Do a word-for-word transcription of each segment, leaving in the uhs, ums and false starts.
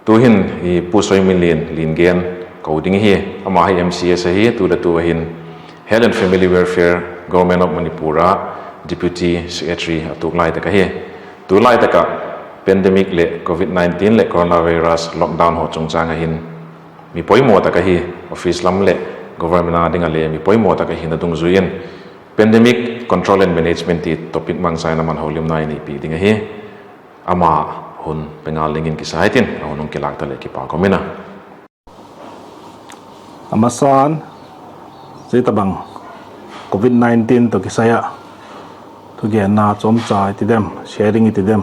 Tu'hin i Pu Soiminlian Lingen ko ding hi, ama hi M C S ahi, tu le tu a hin Health and Family Welfare, Government of Manipur ah Deputy Secretary a tuak lai tak ahi. Tulai tak ah pandemic leh covid nineteen leh coronavirus lockdown haw chungchâng ah hin mi poimaw tak ahi, office lam leh government a ding ah le mi poimaw tak ahina dungzui in pandemic control and management ti topic mangchaina man holimna i neipi ding ahi. Ama hun pe ngal dingin kisa hitin, a hun hung kilâk ta leh kipak um in a. A masa'n, zia tabang covid nineteen tawh kisai ah thugenna chawmcha i ti dem, sharing i ti dem,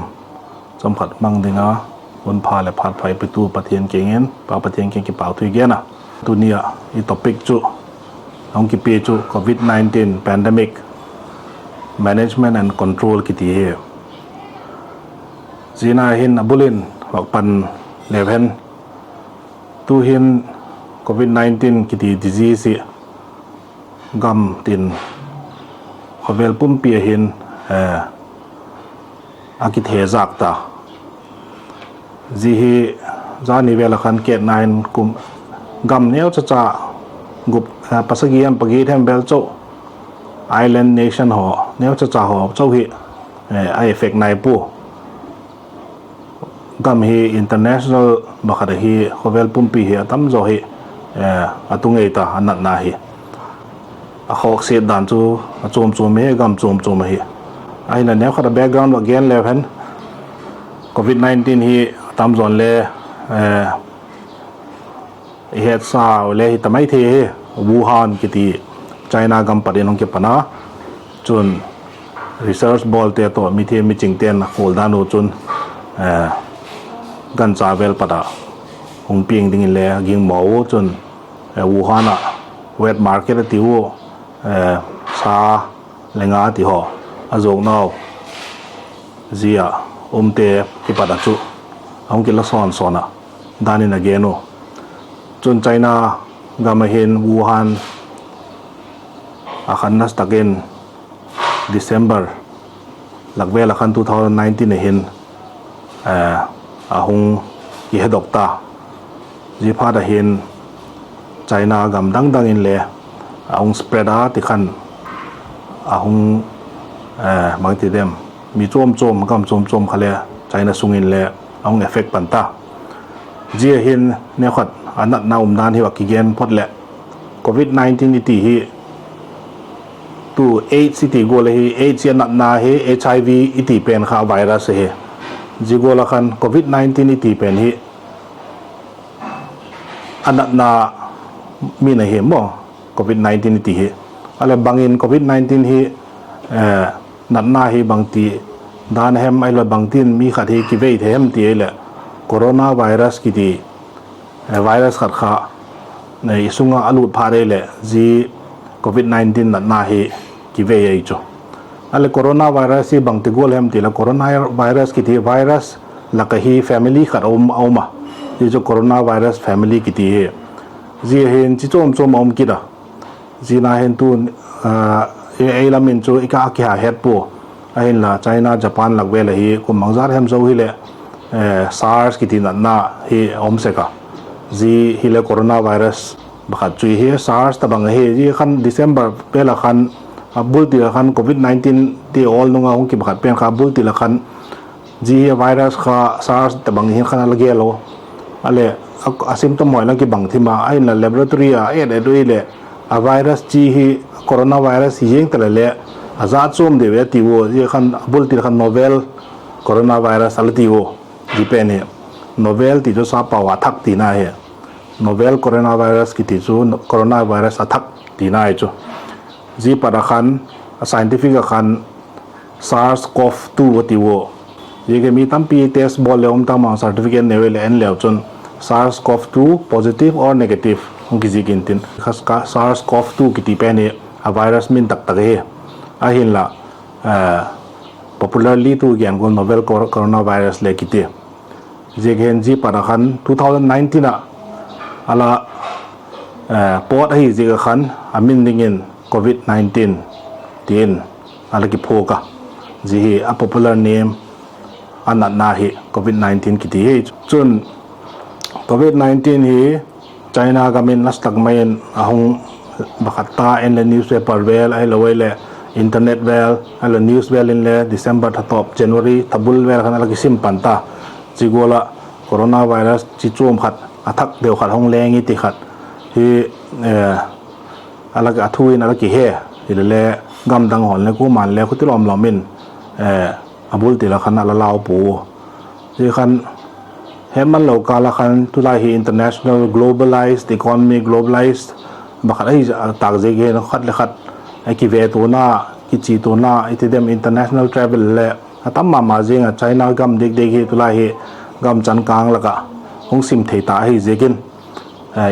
chawmkhat mang ding a hun pha leh phat pha ei petu Pathian kiang in, Pa Pathian kiang kipakthu i gen a. Tuni ah i topic chu a hung kipia chu covid nineteen pandemic management and control kiti hi. Zia na hin a bul in vak pan leu hen, tu'hin covid nineteen kiti disease hi gam tin khawvel pumpi ah hin a kithezâk ta. Zia hi zani vel ah khan ketna in kum gam neuchacha, gup, pasagi hem pagiat hem vel chau, island nation haw neuchacha haw chau hi a effect nai pua. Gam hi international bakhat ahi, khawvel pumpi hi a tamzaw hi a tung ei ta a natna hi. A khawksiat dan chu a chuam chuam hi, gam chuam chuam ahi. Ahinla neukhat a background va gen leu hen, covid nineteen hi a tamzaw le i hetsau le hi ta mai thei hi, Wuhan kiti China gam pat in hung kipan a, chun research bawlte tawh mithiam michingte'n a khual dan u chun gancha vel pat ah hung piang dingin le a gingmaw u chun, Wuhan ah wet market a ti u, sa le nga ti haw a zuaknau zia umte kipat ah chu a hung kila sawn sawn ah dan in a gen u. Chun China gam ah hin Wuhan a khan nasa tak in December lak vel ah khan two thousand nineteen a hin a hung kihedok ta. Ziaphat a hin China gam dang dang in le a hung spread a ti khan a hung, bang ti dem, mi chuam chuam, gam chuam chuam kha le China sung in le a hung effect pan ta. Zia hin neukhat a natna umdan hi va kigen phot leh, covid nineteen i ti hi tu AIDS i ti gual ahi, AIDS i a natna hi HIV i ti pen kha virus ahi. Zia gual ah khan covid nineteen i ti pen hi a natna min ahi maw, covid nineteen i ti hi. A leh bangin covid nineteen hi natna hi bangti dan a hem, ahiloleh bangtin mi khat hi kivei thei hem ti ahileh, coronavirus kiti virus khat kha i sung ah a lut phat ahileh zia covid nineteen natna hi kivei ahi chu. A leh coronavirus hi bangti gual hem ti leh, coronavirus kiti virus lak ah hi family khat a um, a um a. Zia chu coronavirus family kiti hi. Zia hin chi chuam chuam a um kit a. Zia na hin tu ei lam in chu i ka kiha het pua. Ahinla China, Japan lak vel ah hi kum bangzat hem zo hileh SARS kiti natna hi a um sek a. Zia hileh coronavirus pakhat chu hi, SARS tabang ahi. Zia khan December vel ah khan, a bul til ah khan covid nineteen ti awl nung ah hung kipakhat pen kha bul til ah khan zia hi virus kha SARS tabang hin khan a la gel u. A leh a symptom haw la kibang thim a, ahinla laboratory a et et u leh a virus chi hi coronavirus hi ziang ta le le a zat chuam deu e a ti u. Zia khan a bul til khan novel coronavirus a la ti u. Zia pen hi novel ti chu sapau a thak tina hi. Novel coronavirus kiti chu coronavirus a thak tina hi chu. Zia pat ah khan a scientific ah khan SARS-CoV two a ti u. Zia kha mi tampi test bawl le um ta mang, certificate neu leh en leu chun SARS-CoV two positive or negative hung kizik intin, SARS-CoV two kiti pen hi a virus min tak tak ahi. Ahinla popularly tu gen gual novel coronavirus le kiti. Ziak hin zia pat ah khan two thousand nineteen ah a la pawt ahi ziak ah khan a min dingin covid nineteen tin a la kiphuak a. Zia hi a popular name, a natna hi covid nineteen kiti hi. Chun Covid nineteen hi China gam in nastak mai in a hung, pakhat ta en leh newspaper vêl ahilo leh internet vêl ahilo news vêl inle December tha tawp January tha bul vêl khan a la kisim pan ta. Chi gual ah coronavirus chi chuam khat a thak deu khat hung leng i ti khat hi, a la, a thu in a la kihe. Hilele gam dang haw'n le kuama'n le khuti lawm lawm in a bul til ah khan a la lau pua. Zia khan hetman lo kâl ah khan tulai hi international, globalized economy, globalized pakhat ahi tâk ziak hin khat le khat kivetuana, kichituana i ti diam, international travel le a tam ma ma ziang ah, China gam dik dik hi tulai hi gam chankâng lak ah hung sim thei ta ahi ziakin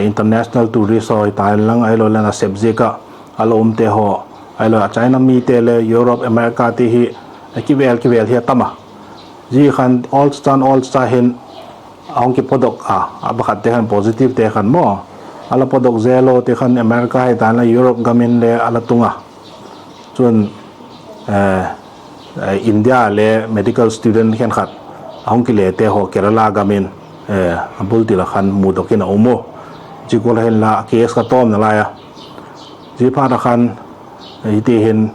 international tourist haw hita inlang ahilo leh nasep ziak ah a la umte haw, ahilo a China mite le Europe, America ti hi kivêl kivêl hi a tam a. Zia khan awl chan awl cha hin a hung kipawdok a, a pakhatte khan positivete khan maw, a la pawdok zel a ti khan America hita inla Europe gam in le a la tung a. Chun India le medical student khenkhat a hung kilete haw Kerala gam in a bul til ah khan mudok in a um u. Chi gual hinla case kha tawm nalai a, zia phat ah khan hiti hin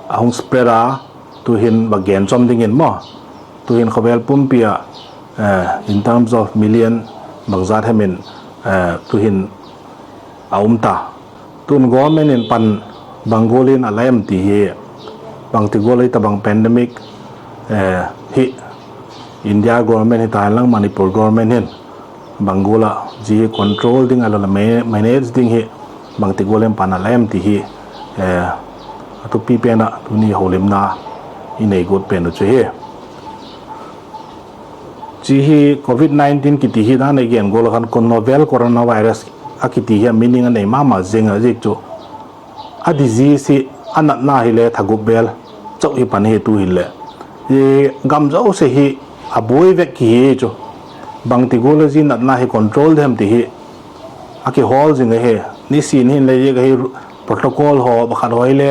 a hung spread a, tu'hin va gen chawm dingin maw, tu'hin khawvel pumpi ah in terms of million bangzat hem in tu'hin a um ta. Tun government in pan bang gual in a la em ti hi, bangti gual hita bang pandemic hi India government hita inlang Manipur government hin bang gual ah zia hi control ding ahilo leh manage ding hi bangti gual in pan a la em ti hi a thupi pen ah tuni houlimna i nei guat pen uh chu hi. Chi hi Covid nineteen kiti hi dan a gen gual ah khan novel coronavirus a kiti hi a meaning a nei ma ma zing a, ziak chu a disease hi a natna hile tha gup vêl chau hi pan hi tu'hin leh gam zosia hi a buai vek ki hi chu, bangti gual a zia natna hi control dem ti hi a kihawl zing ahi. Nisin hinle zia ka hi protocol haw pakhat haw hile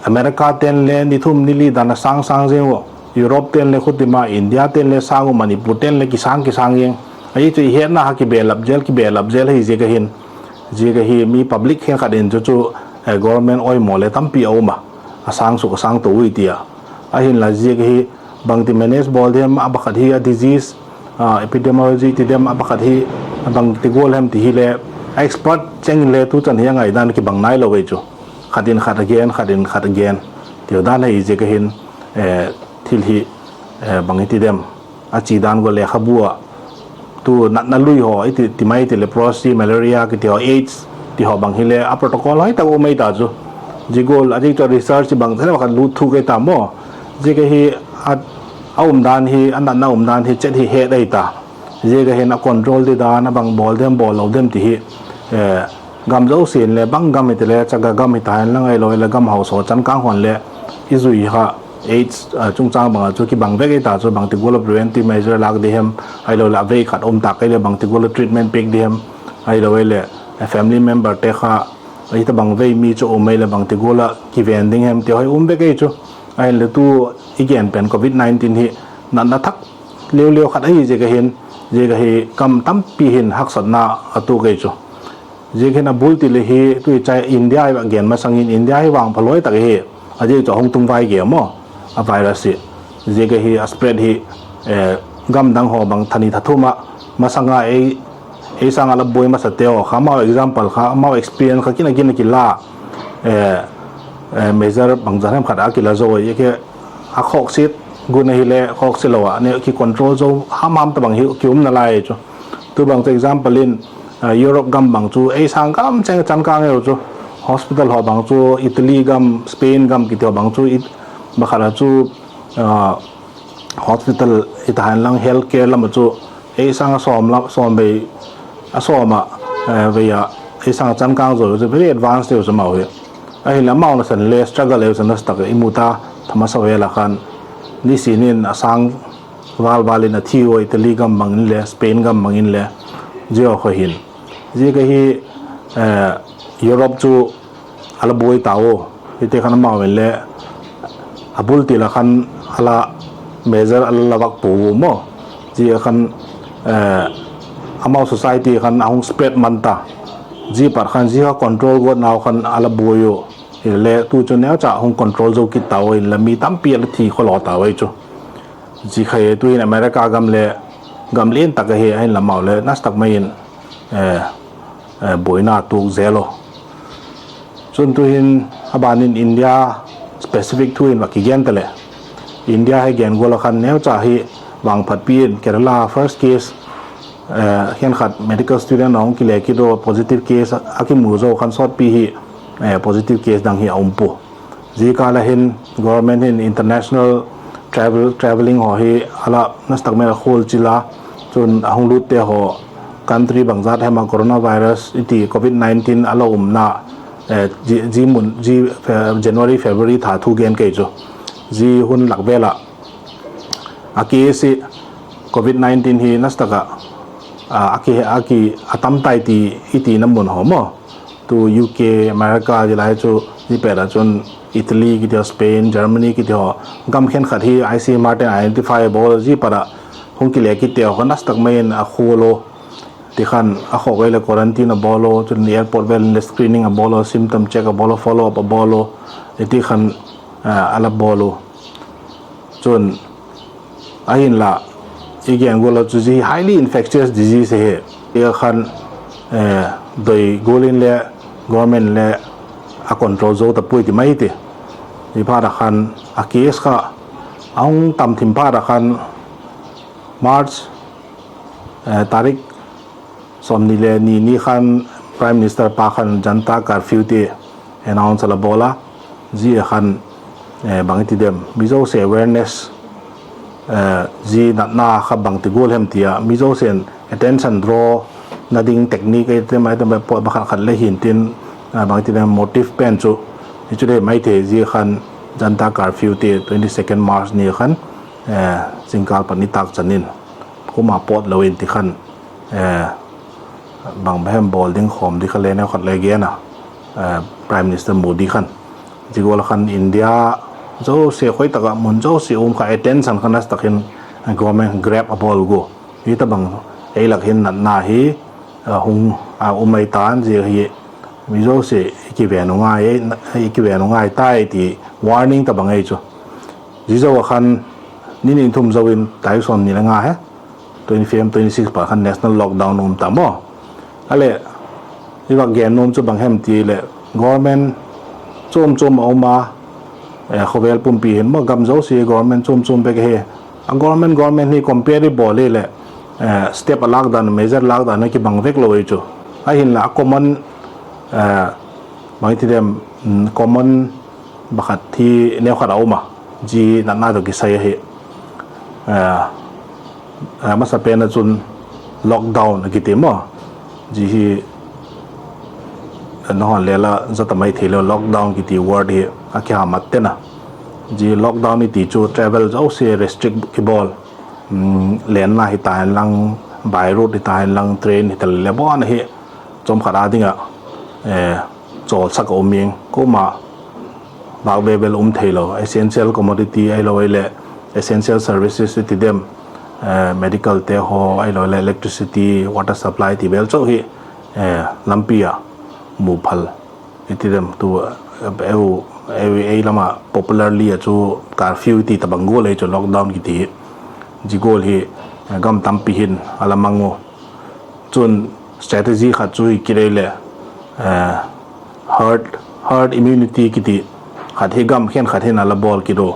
America ten le ni thum ni li dan a sâng sâng zing u, Europe ten le khutima, India ten le sâng u, Manipur ten le kisâng kisâng zing. Ahi chu i hetna kha kibelap zel kibelap zel hi ziak ahin, ziak ahi mi public khenkhat in chu chu government awimaw le tampi a um a, a sâng suk a sâng to ui ti a. Ahinla ziak ahi bangti manage bawl dem, a pakhat hi a disease epidemiology ti dem, a pakhat hi bangti gual hem ti hile a expert cheng inle tu chan hi a ngaidan kibang nailo ei chu, khat in khat a gen, khat in khat a gen tiu dan ahi ziak ahin thil hi bang i ti dem, a chi dan gual lekhabu ah tu natna lui haw i ti mai ti leprosy, malaria kiti haw, AIDS ti haw bang hile a protocol hoi tak um ei ta chu. Zia gual a dik chu research bang thena khat lut thuk ei ta maw. Ziak ahi a umdan hi, a natna umdan hi chet hi het ei ta. Ziak ahin a control di dan a bang bawl dem bawl lo dem ti hi gam zosia inle bang gam hiti le chaga gam hita inlang ahilo leh gam hausa chankâng haw'n le i zui kha AIDS chungchâng bang a chu kibang vek ei ta chu, bangti gual a preventive measure lâk di hem, ahilo leh a vei khat um tâk ei leh bangti gual a treatment piak di hem, ahilo leh family memberte kha hita bang vei mi chu um ei leh bangti gual a kiven ding hem ti hoi um vek ei chu. Ahinle tu i gen pen Covid nineteen hi natna thak liu liu khat ahi ziak ahin, ziak ahi gam tampi hin haksatna a tuak ei chu. Ziak hin a bul ti le hi tu i chai India i va gen masang in India hi vangpha lawi tak ahi. A ziak chu a hung tung vai geu maw, a virus hi. Ziak ahi a spread hi gam dang haw bang tha ni tha thum ah masang a ei sâng a la buai masate haw kha, amau example kha, amau experience kha kin a kin a kila measure bangzat hem khat a kila zo i ke, a khawksia gun ahile khawksia lo ah ne kicontrol zo ham ham ta bang hi kium nalai chu. Tu bang chu example in Europe gam bang chu ei sâng gam cheng chankâng eu chu, hospital haw bang chu Italy gam, Spain gam kiti haw bang chu, pakhat a chu hospital hita inlang health care lam a chu ei sâng a sawm, sawm vei, a sawm ah vei a ei sâng a chankâng zo chu very advanced teu chu amau hi. Ahinla amau nasan le struggle eu chu nasa tak i mu ta, tha masa vêl a khan nisin in a sâng val val in a thi ua, Italy gam bang inle Spain gam bang inle, zia kha hin. Ziak ahi Europe chu a la buai ta u, hite khan amau inle a bul til a khan a la measure a la la vak pua u maw. Zia khan eh, amau society khan a hung spread man ta. Zia pat khan zia kha control guatnau khan a la buai u. Hile tu chu neucha hung control zo kit tau inla mi tampi a la thi khawlaw tau ei chu. Zia kha hi tuhin America gam le gam lian tak ahi, ahinla amau le nastak mai in, eh, eh, buaina tuak zel u. Chun tuhin a ban in India specific thu in va kigen ta leh, India hi gen gual a khan neucha hi vangphatpi in Kerala first case, eh, khenkhat medical student a hung kile kit u positive case a kimu zo khan sawtpi hi, eh, positive case dang hi a um pua. Zia kâl a hin government hin international travel, travelling haw hi a la nastak mai a khual chil a, chun a hung lutte haw country bangzat hem a coronavirus i ti covid nineteen a la umna, eh, zi, zi mun, zi, eh, January, February tha thu gen kei chu. Zia hun lak vel ah a case hi covid nineteen hi nastak ah, a, a ki, a ki, a tam tai ti i tina mun haw maw. Tu U K, America zia lai chu, zia pet ah chun Italy kiti haw, Spain, Germany kiti haw, gam khenkhat hi I C M R ten identify a bawl, zia pat ah hung kile kitte haw kha nastak mai in a khual u. Ti khan a khawk ei le quarantine a bawl u, chun airport vel in le screening a bawl u, symptom check a bawl u, follow up a bawl u. Ti khan, eh, a la bawl u. Chun, ahinla, i gen gual a chu zia highly infectious disease ahi. Zia khan, eh, doi gual in le government le a control zo ta puai ti mai ti. Zia phat a khan a case kha a hung tam thim phat a khan March, eh, tarik sawmni le ni ni khan Prime Minister pa khan Janata Curfew ti announce a la bawl a, zia khan, eh, bang i ti dem, mi zosia awareness, eh, zia natna kha bangti gual hem ti a mi zosia'n attention drawna ding technique ei tem, ei tem, pakhat khat le hintin, eh, bang i ti dem, motive pen chu, i chu le mai thei zia khan Janata Curfew ti twenty second March ni khan, eh, zingkâl pat nitâk chan in, kuama pawt lo in ti khan, eh, bang hem bawl ding khawm di kha le neukhat le gen a, eh, Prime Minister Modi khan. Zia gual khan India zosia khoi tak ah mun zosia um kha attention kha nastak in government grab a bawl gu. Hi tabang ei lak hin natna hi, a hung, a um ei ta'n zia hi mi zosia i kiven u ngai, i kiven u ngai tai ti warning tabang ei chu. Zia zo a khan ni ni thum zo in tarik sawmni le nga he, twenty fifth, twenty six pa khan national lockdown um ta maw. A leh, i vak gen nuam chu bang hem ti leh, government chuam chuam a um a, eh, khawvel pumpi hin maw gam zosia government chuam chuam bek ahi. A government, government hi compare i bawl i leh, eh, step a lâk dan, measure lâk dan a kibang vek lo ei chu. Ahinla a common, eh, bang i ti dem, mm, common pakhat hi neukhat a um a, zia natna tawh kisai ahi. Eh, eh, masapen a chun lockdown a kiti maw. Zia hi, eh, nahon le la za ta mai thei leu, lockdown kiti word hi a kihamat ten a. Zia lockdown i ti chu travel zosia restrict kibawl. Mm, lenna hita inlang, by road hita inlang, train hita le bawn ahi, chawmkhat a ding ah, eh, chawlsak a um ing. Kuama bâk bebel um theilo, essential commodity ahilo leh essential services i ti dem, eh, medicalte haw ahilo leh electricity, water supply ti vel chau hi, eh, lampi ah mu phal i ti dem tu, eh, eu, ei lam ah popularly a chu curfew i ti tabang gual ei chu lockdown kiti hi. Zia gual hi, eh, gam tampi hin a la mang u. Chun strategy khat chu hi kit ei leh, eh, herd, herd immunity kiti khat hi gam khenkhat hin a la bawl kit u.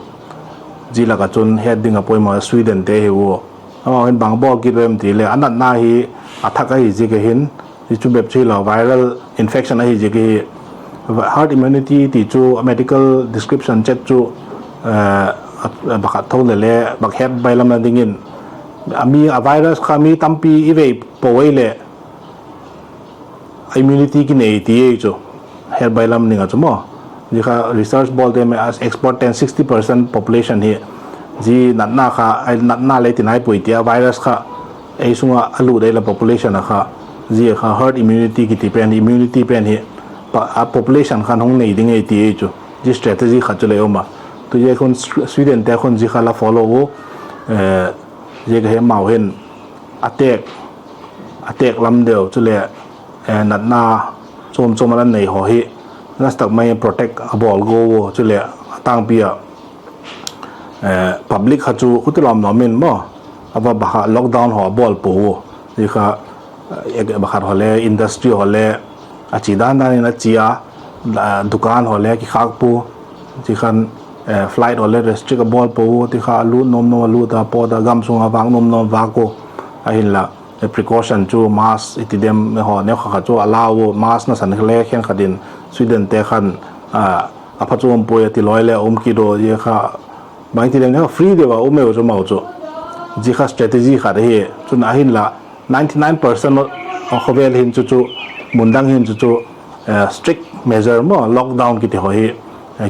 Zia lak ah chun het ding a poimaw Sweden te hi u. Amau hin bang bawl kit u em ti leh a natna hi a thak ahi ziak a hin, zia chu bep chu hilo viral infection ahi ziak a hi, herd immunity ti chu a medical description chet chu, eh, a, a pakhat tho le le bak het bailamna dingin a mi a virus kha mi tampi i vei po ei leh immunity kinei ti ei chu, het bailam ding ah chu maw. Zia kha research bawlte, expert ten sixty percent population hi zia natna kha, natna le ti nai puai ti a virus kha ei sung ah a lut ei la population a kha, zia kha herd immunity kiti pen, immunity pen hi a population khan hung nei ding ei ti ei chu. Zia strategy khat chu le um a. Tu zia khun Sweden te khun zia kha la follow u, eh, zia kha he amau hin attack, attack lam deu chuleh natna chuam chuam a la nei haw hi nastak mai protect a bawl go u, chuleh a tângpi ah public kha chu huti lawm lawm in maw, a va bakha lockdown haw a bawl pua u. Zia kha pakhat haw le industry haw le a chi dan dan in a chi a, dukan haw le kikhâk pua, ti khan flight haw le restrict a bawl pua u, ti kha a lût nuam nuam a lût a, pawt a gam sung a vâk nuam nuam vâk u. Ahinla precaution chu mask i ti dem haw neu kha kha chu a la u, mask nasan le khenkhat in Swedente khan a phachuam puai a ti lawi le a um kit u, zia kha bangti dem free deu a um eu chu amau chu. Zia kha strategy khat ahi. Chun ahinla ninety nine percent khawvel hin chu chu, mun dang hin chu chu strict measure maw, lockdown kiti haw hi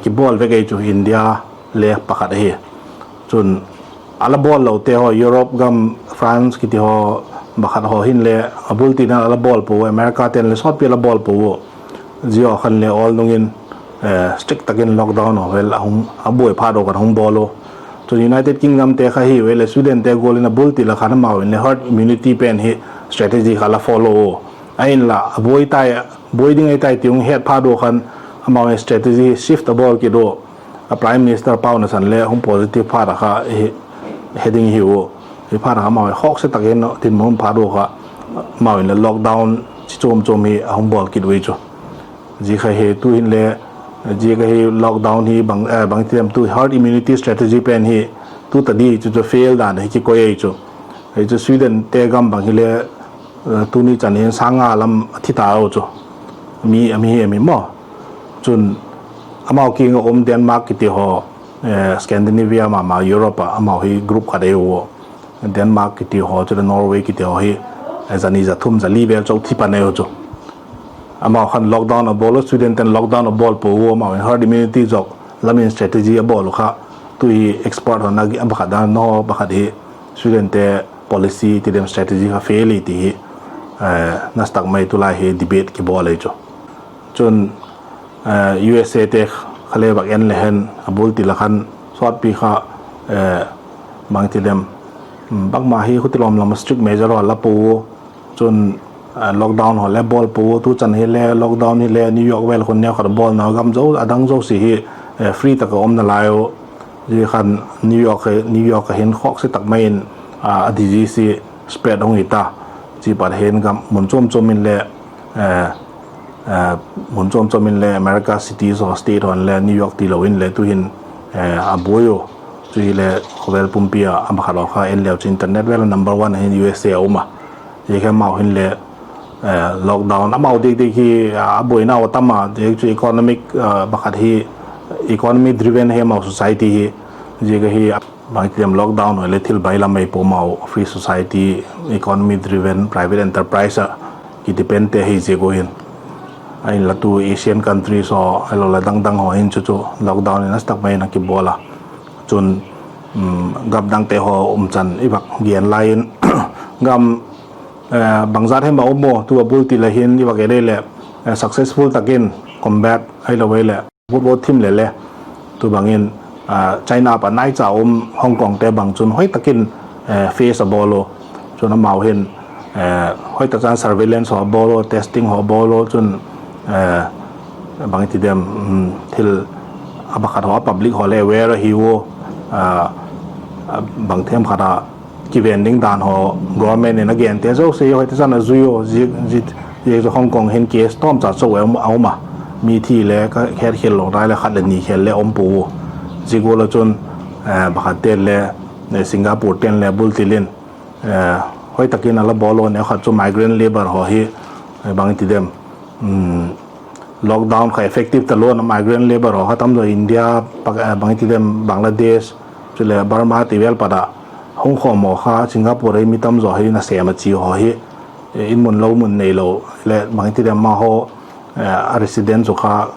kibawl vek ei chu India le pakhat ahi. Chun a la bawl lote haw, Europe gam, France kiti haw, pakhat haw hinle a bul tina a la bawl pua u, America ten le sawtpi a la bawl pua u. Zia haw khan le awl nung in strict tak in lockdown haw vel a buai phat u khan hung bawl u. Chun United Kingdomte kha hi u leh Swedente gual in a bul til a khan amau in le herd immunity pen hi strategy kha la follow u. Ahinla a buai ding ahi tai ti hung het phat u khan amau in strategy shift a bawl kit u. A Prime Minister pau nasan le hung positive phat a kha he ding hi u. Hi phat a kha amau khawkse tak in dinmun phat u kha amau in le lockdown chi chuam chuam hi a hung bawl kit ui chu. Zia kha hi tuhin le, zia kha hi lockdown hi bangti dem tu herd immunity strategy pen hi tu ta di chu chu fail dan hi kikoi ei chu. Hi chu Swedente gam bang hile tuni chan hin sâng nga lam a thi ta u chu. Mi a mi hi a mi maw. Chun amau kiang ah um Denmark kiti haw, Scandinavia ma ma Europe ah amau hi group khat ei u. Denmark kiti haw chule Norway kiti haw hi zani za thum za li vel chau thi pan ei u chu. Amau khan lockdown a bawl u, Sweden ten lockdown a bawl pua u, amau in herd immunity zawk lam in strategy a bawl u kha. Tu hi expert haw'n a pakhat dan haw pakhat hi Swedente policy ti dem strategy kha fail i ti hi nastak mai tulai hi debate kibawl ei chu. Chun U S A te kha le vak en le hen a bul til a khan sawtpi kha bangti dem bangma hi huti lawm lam strict measure haw la pua u. Chun lockdown haw le bawl pua u, tu chan hile lockdown hile New York vel khun neu khat bawlna gam zo a dang zosia hi free tak a um nalai u. Zia khan New York ah hin khawkse tak mai in a disease spread hung hi ta. Chi pat hin gam mun chuam chuam in le mun chuam chuam in le America cities haw state haw'n le New York tilo in le tuhin a buai u. Chu hile khawvel pumpi a a pakhat haw kha en leu chu internet vel number one a hin U S A a um a. Zia kha amau hin le lockdown amau dik dik hi a buaina u tam a, zia chu economic pakhat hi, economy driven hi amau society hi. Zia kha hi bangti dem lockdown haw le thil bailam ei pua, amau free society, economy driven private enterprise ah kidependte hi ziak u hin. Ahinla tu Asian countries haw ahilo le dang dang haw hin chu chu lockdown in a stak mai in a kibawl a. Chun gam dangte haw um chan i vak gen lai in gam bangzat hem a um u, tu a bul til a hin i vak en leh successful tak in combat ahilo leh gut thim le le, tu bang in China pat naicha um Hong Kongte bang chun hoi tak in face a bawl u. Chun amau hin hoi tak chan surveillance haw bawl u, testing haw bawl u, chun bangti dem, thil a pakhat haw a public haw le aware ahi u, bang them khat a kiven ding dan haw government in a gente zosia hoi tak chan a zui u. Zia chu Hong Kong hin case tawmcha chau a um a, mi thi le ka het khel lo nai le khat le ni khel le um pua u. Zia gual a chun pakhat ten le Singapore ten le bul til in hoi tak in a la bawl u, neu khat chu migrant labour haw hi bangti dem lockdown kha effective talo na, migrant labour haw kha tam zaw India, bangti dem Bangladesh, chule Burma ti vel pat a hung khawm haw kha Singapore hi mi tam zaw hi nasêm a chi haw hi, in mun lo mun neilo le bangti dem amahaw a residence u kha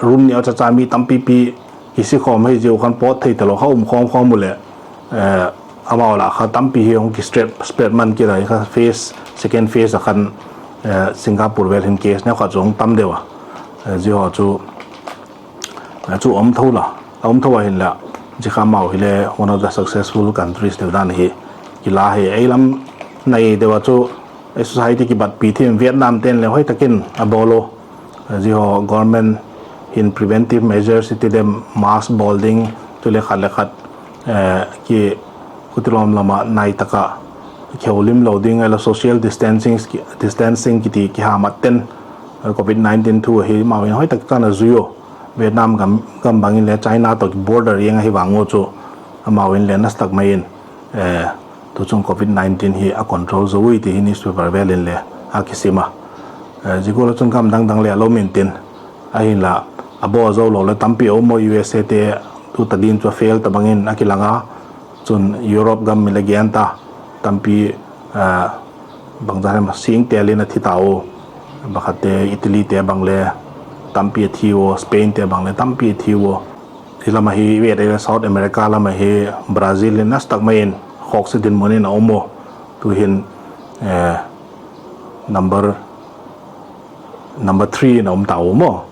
room ni a cha cha mi tampipi kisikhawm hi ziau khan pawt thei talo kha um khawm khawm u leh amau lah kha tampi hi hung ki spread man kit a, hi kha phase, second phase a khan Singapore vel hin case neu khat chu hung tam deu a, zia haw chu chu um tho la, a um tho a hinla, zia kha amau hile one of the successful countries deu dan hi kila hi. Ei lam Nai deu a chu society kibatpi thim, Vietnam ten le hoi tak in a bawl u. Zia haw government hin preventive measures i ti dem, mask bawl ding, chule khat le khat ki, khuti lawm lam ah nai tak ah kihoulim lo ding, ahiloleh social distancing, distancing kiti kihamat ten, covid nineteen thu ahi amau in hoi tak chan a zui u. Vietnam gam, gam bang in le China tawh border eng ahi vang u chu amau in le nasa tak mai in tuchung covid nineteen hi a control zo ui ti hi newspaper vel in le a kisim a. Zia gual ah chun gam dang dang le a lo um intin, ahinla a bawl zo lo le tampi a um u, U S A te tu ta din chu a fail ta bang in a kilang a, chun Europe gam mi le gen ta, tampi bangza hem singtel in a thi tau, bakhatte Italy te bang le tampi a thi u, Spain te bang le tampi a thi u. Hi lam ahi, South America lam ahi, Brazil in nasa tak mai in khawkse dinmun in a um u. Tu'hin number, number three in a um tau maw.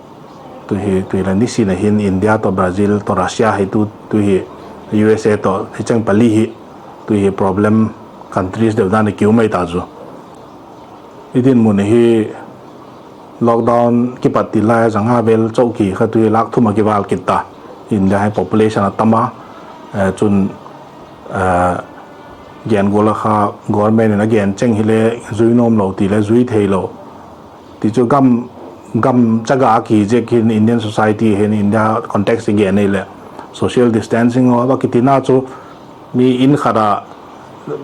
Tu'hi, tu'hi la nisin a hin India tawh Brazil tawh Russia hi tu, tu'hi U S A tawh hi cheng pali hi, tu'hi problem countries deu dan a ki um mai ta chu. I dinmun ahi, lockdown kipat ti lai a zanga vel chauh ki kha tu'hi lâk thum a kival kit ta. India hi population a tam a, chun gen gual a kha government in a gen cheng hile zui nuam lo ti le zui theilo. Ti chu gam, gam chaga a ki ziak hin Indian society hin India context i gen ei leh social distancing haw a va kitina chu mi in khat a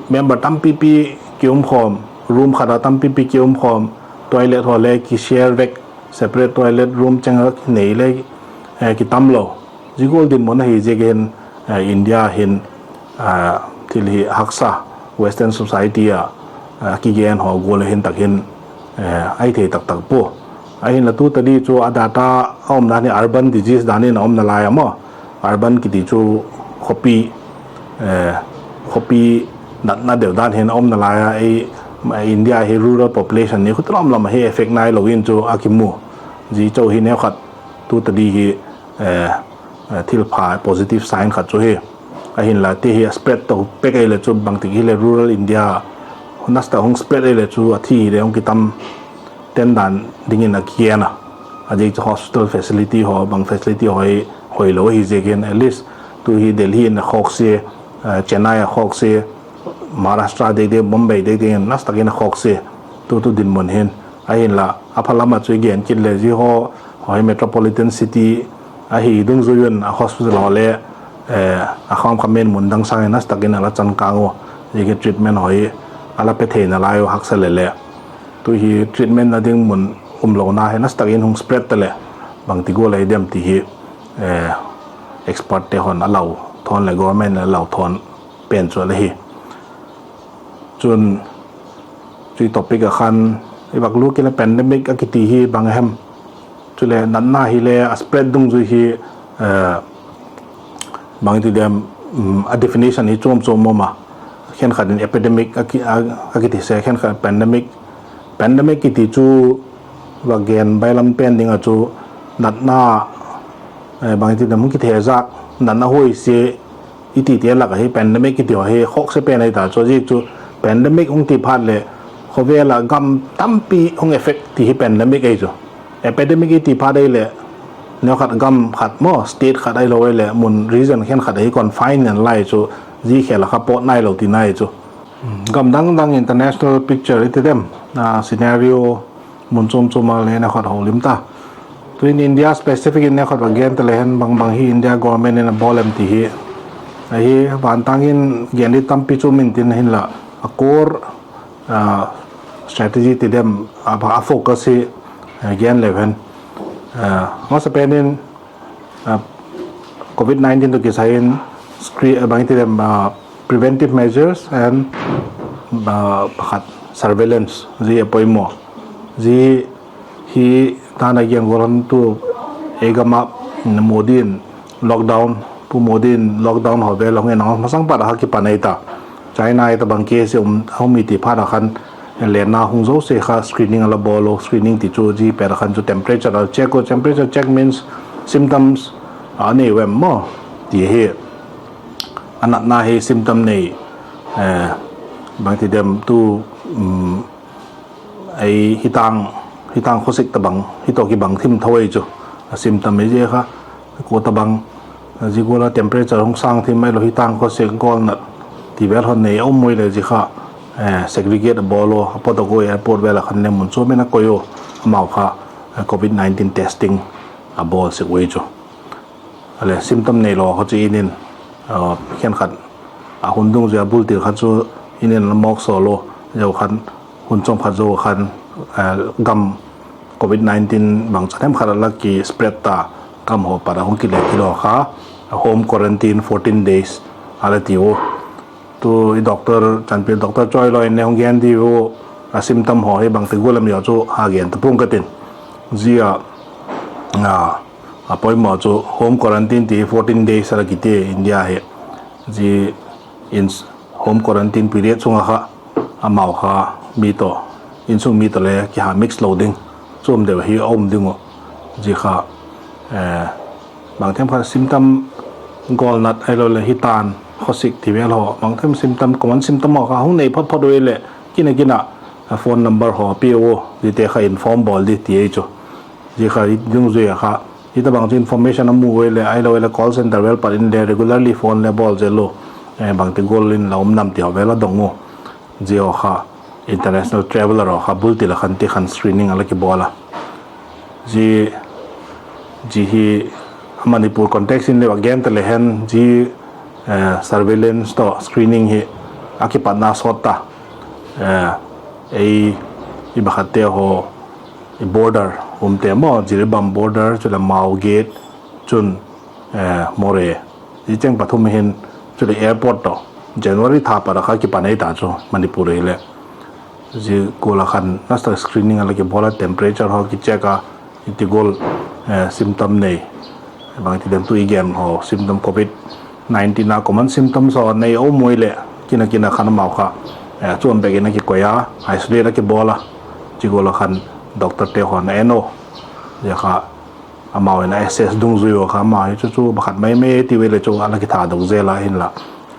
member tampipi ki um khawm, room khat a tampipi ki um khawm, toilet haw le ki share vek, separate toilet room cheng a nei le ki tam lo. Zia gual dinmun ahi ziak hin India hin thil hi haksa Western society ah kigen haw gual hin tak hin ahi thei tak tak pua. Ahinla tu ta di chu a data a umdan hi urban disease dan in a um nalai a maw. Urban kiti chu khawpi, khawpi natna deu dan hin a um nalai a, India hi rural population ni khuti lawm lam a hi effect nailo in chu a kimu. Zia chauh hi neukhat tu ta di hi thilpha positive sign khat chu hi. Ahinla ti hi a spread to pek ei leh chu bangtik hile rural India nasa tak hung spread ei leh chu a thi hile hung kitam ten dan dingin a kigen a. A ziak chu hospital facility haw, bang facility haw hi hoilo ahi ziak in, at least tu hi Delhi in a khawkse, Chennai a khawkse, Maharashtra dekdek, Bombay dekdek in nasa tak in a khawkse, tu tu dinmun hin. Ahinla a pha lam ah chu i gen kit leh zia haw hi metropolitan city ahi dungzui un a hospital haw le a khawm kha men mun dang sâng in nasa tak in a la chan kâng u, zia hi treatment haw hi a la pe thei nalai u haksa leh leh. Tu hi treatment na ding mun umlona hi nasa tak in hung spread ta leh bangti gual ahi dem ti hi expertte haw'n a lau thawn leh government in a lau thawn pen chu a la hi. Chun chu topic ah khan i vak lût kit leh pandemic a kiti hi bang a hem, chuleh natna hile a spread dungzui hi bang ti dem, a definition hi chuam chuam um a. Khenkhat in epidemic a kiti se, khenkhat pandemic. Pandemic kiti chu vak gen bailam pen ding ah chu natna bang ti dem hung kithezâk, natna huaisia i tite lak ah hi pandemic kiti haw hi khawkse pen ahi ta chu. A ziak chu pandemic hung ti phat leh khawvel ah gam tampi hung effect ti hi pandemic ahi chu. Epidemic i ti phat ei leh neukhat gam khat maw, state khat ahilo ei leh mun region khenkhat ah hi confine nalai chu, zia khel ah kha pawt nailo tina ahi chu. Gam dang dang international picture i ti dem, scenario mun chuam chuam a le neukhat houlim ta. Tu'hin India specific in neukhat va gen ta le hen bang bang hi India government in a bawl em ti hi. Ahi, vantâng in gen di tampi chu um intin, hinla a core strategy ti dem, a focus hi gen leu hen, masapen in covid nineteen tawh kisai in bang ti dem, preventive measures and pakhat surveillance zia a poimaw. Zia hi dan a gen gual hen tu ei gam ah Modi in lockdown, Pu Modi in lockdown haw vel a hung en a, masang pat a kha kipan ei ta. China i ta bang case um a um i ti phat a khan lenna hung zosia kha screening a la bawl u. Screening ti chu zia pet a khan chu temperature a check u. Temperature check means symptoms a nei u em maw ti hi. A natna hi symptom nei, Bangti dem tu, ei, hitâng, hitâng khawsik tabang hi tawh kibang thim tho ei chu. A symptom ei zia kha, kua tabang, zia gual a temperature hung sâng thim mai lo, hitâng khawsik, gawlnat ti vel haw nei a um ui leh zia kha, segregate a bawl ua, a pawt a kua airport vel ah khan le mun chuam in a koi ua, amau kha covid nineteen testing a bawl sek ui chu. A leh symptom neilo kha chu in in, khenkhat a hun dungzui a bultil kha chu in in a mawk sawl u, zia khan hun chawm khat zo khan gam covid nineteen bangcha themkhat a la ki spread ta, gam haw pat a hung kile kilo kha home quarantine fourteen days a la tiu. Tu i doctor, Chanpil doctor Choilo in le hung gen diu, a symptom haw hi bangti gual a mi haw chu ha gen ta pua'ng ka tin. Zia a poimaw chu home quarantine ti fourteen days a la kiti India hi. Zia home quarantine period chung a kha amau kha mi tawh, insung mi tawh le kiha mix lo ding, chuam deu hi a um ding uh. Zia kha bangthem kha symptom, gawlnat ahilo leh hitâng khawsik ti vel haw, bangthem symptom, common symptom haw kha hung nei phot phot ui leh kin a kin a phone number haw pia u, ziate kha inform bawl di ti ei chu. Zia kha dungzui a kha hitabang chu information a mu ui leh ahilo leh call centre vel pat in le regularly phone le bawl zel u, bangti gual in la um nam ti haw vel a dong u. Zia haw kha international traveller haw kha bultil a khan ti khan screening a la kibawl a. Zia hi Manipur context in le a gen ta le hen, zia surveillance tawh screening hi a kipatna sawt ta. Ei, i bakhatte haw, i border umte maw, Jiribam border, chuleh Mao Gate, chun Moreh, zia cheng pathum hin, chuleh airport tawh January tha pat a kha kipan ei ta chu Manipur hileh. Zia gual a khan nasatah screening a la kibawl a, temperature haw kicheck a, hiti gual symptom nei, bangti dem tu i gen haw symptom covid nineteen a common symptoms haw nei a um ui leh kin a kin a khan amau kha chuam bek in a kikoi a, isolate a kibawl a. Zia gual a khan doctorte haw'n a en u, zia kha amau in a assess dungzui ua kha ama hi chu chu bakhat mai mai ti ui leh chu a la kithadok zel a hinla,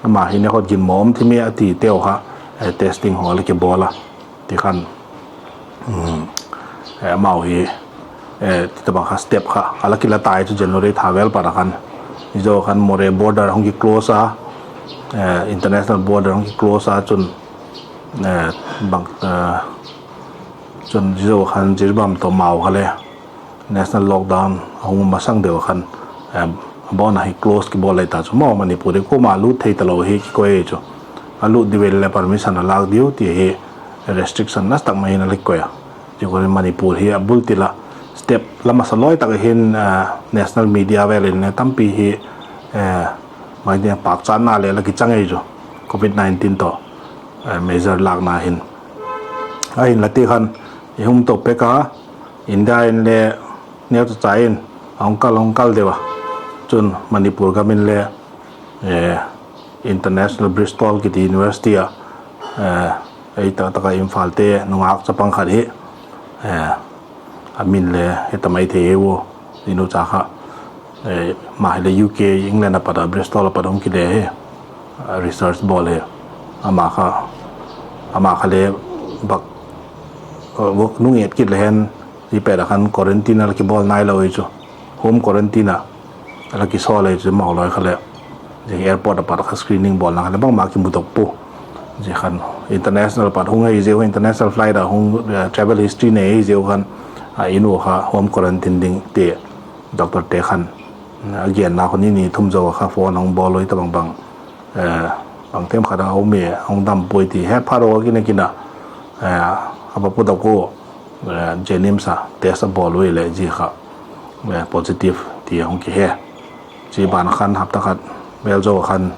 ama hi ne khot ginmaw um thim i a titeu kha testing haw a la kibawl a. Ti khan amau hi titabang kha step kha a la kila tai chu January tha vel pat a khan. Zia zo khan Moreh border hung kiclose a, international border hung kiclose a chun, bang, chun zia zo khan Jiribam tawh Mao kha le national lockdown a hung masang deu a khan, a bawn a hi close kibawl lai ta chu maw, Manipur hi kuama lut thei talo hi kikoi chu. A lut diu le permission a lâk diu ti hi restriction nasatah mai in a la kikoi a. Zia gual in Manipur hi a bultil a step la masa lawi tak a hin, national media vel in le tampi hi mai ding pâkchatna leh la kichang ei chu covid nineteen tawh measure lâkna hin. Ahinla ti khan i hung to pek a, India in le neu chu cha in a hung kal, hung kal deu a. Chun Manipur gam in le International Bristol kiti university ah ei tak tak a Imphalte nungâk chapang khat hi, a min le heta mai thei u, i nu cha kha, ama hile U K, England a pat a Bristol a pat hung kile hi, research bawl hi. Ama kha, ama kha le bak, nung et kit le hen, i pet a khan quarantine a la kibawl nailo hi chu, home quarantine a la kisawl hi chu, mau lawi kha le, zia airport a pat kha screening bawlna kha le bangma kimudok pua. Zia khan international pat hung ahi ziau, international flight a hung, travel history nei ahi ziau khan, a in u kha home quarantine ding ti doctorte khan a genna khu ni ni thum zo a kha phone a hung bawl ui tabang bang, bangthem khat a um e, hung dam puai ti het phat u a kin a kin a, a va pudok u, JNIMS a test a bawl ui leh zia kha positive ti a hung kihe. Chi ban khan hapta khat vel zo khan,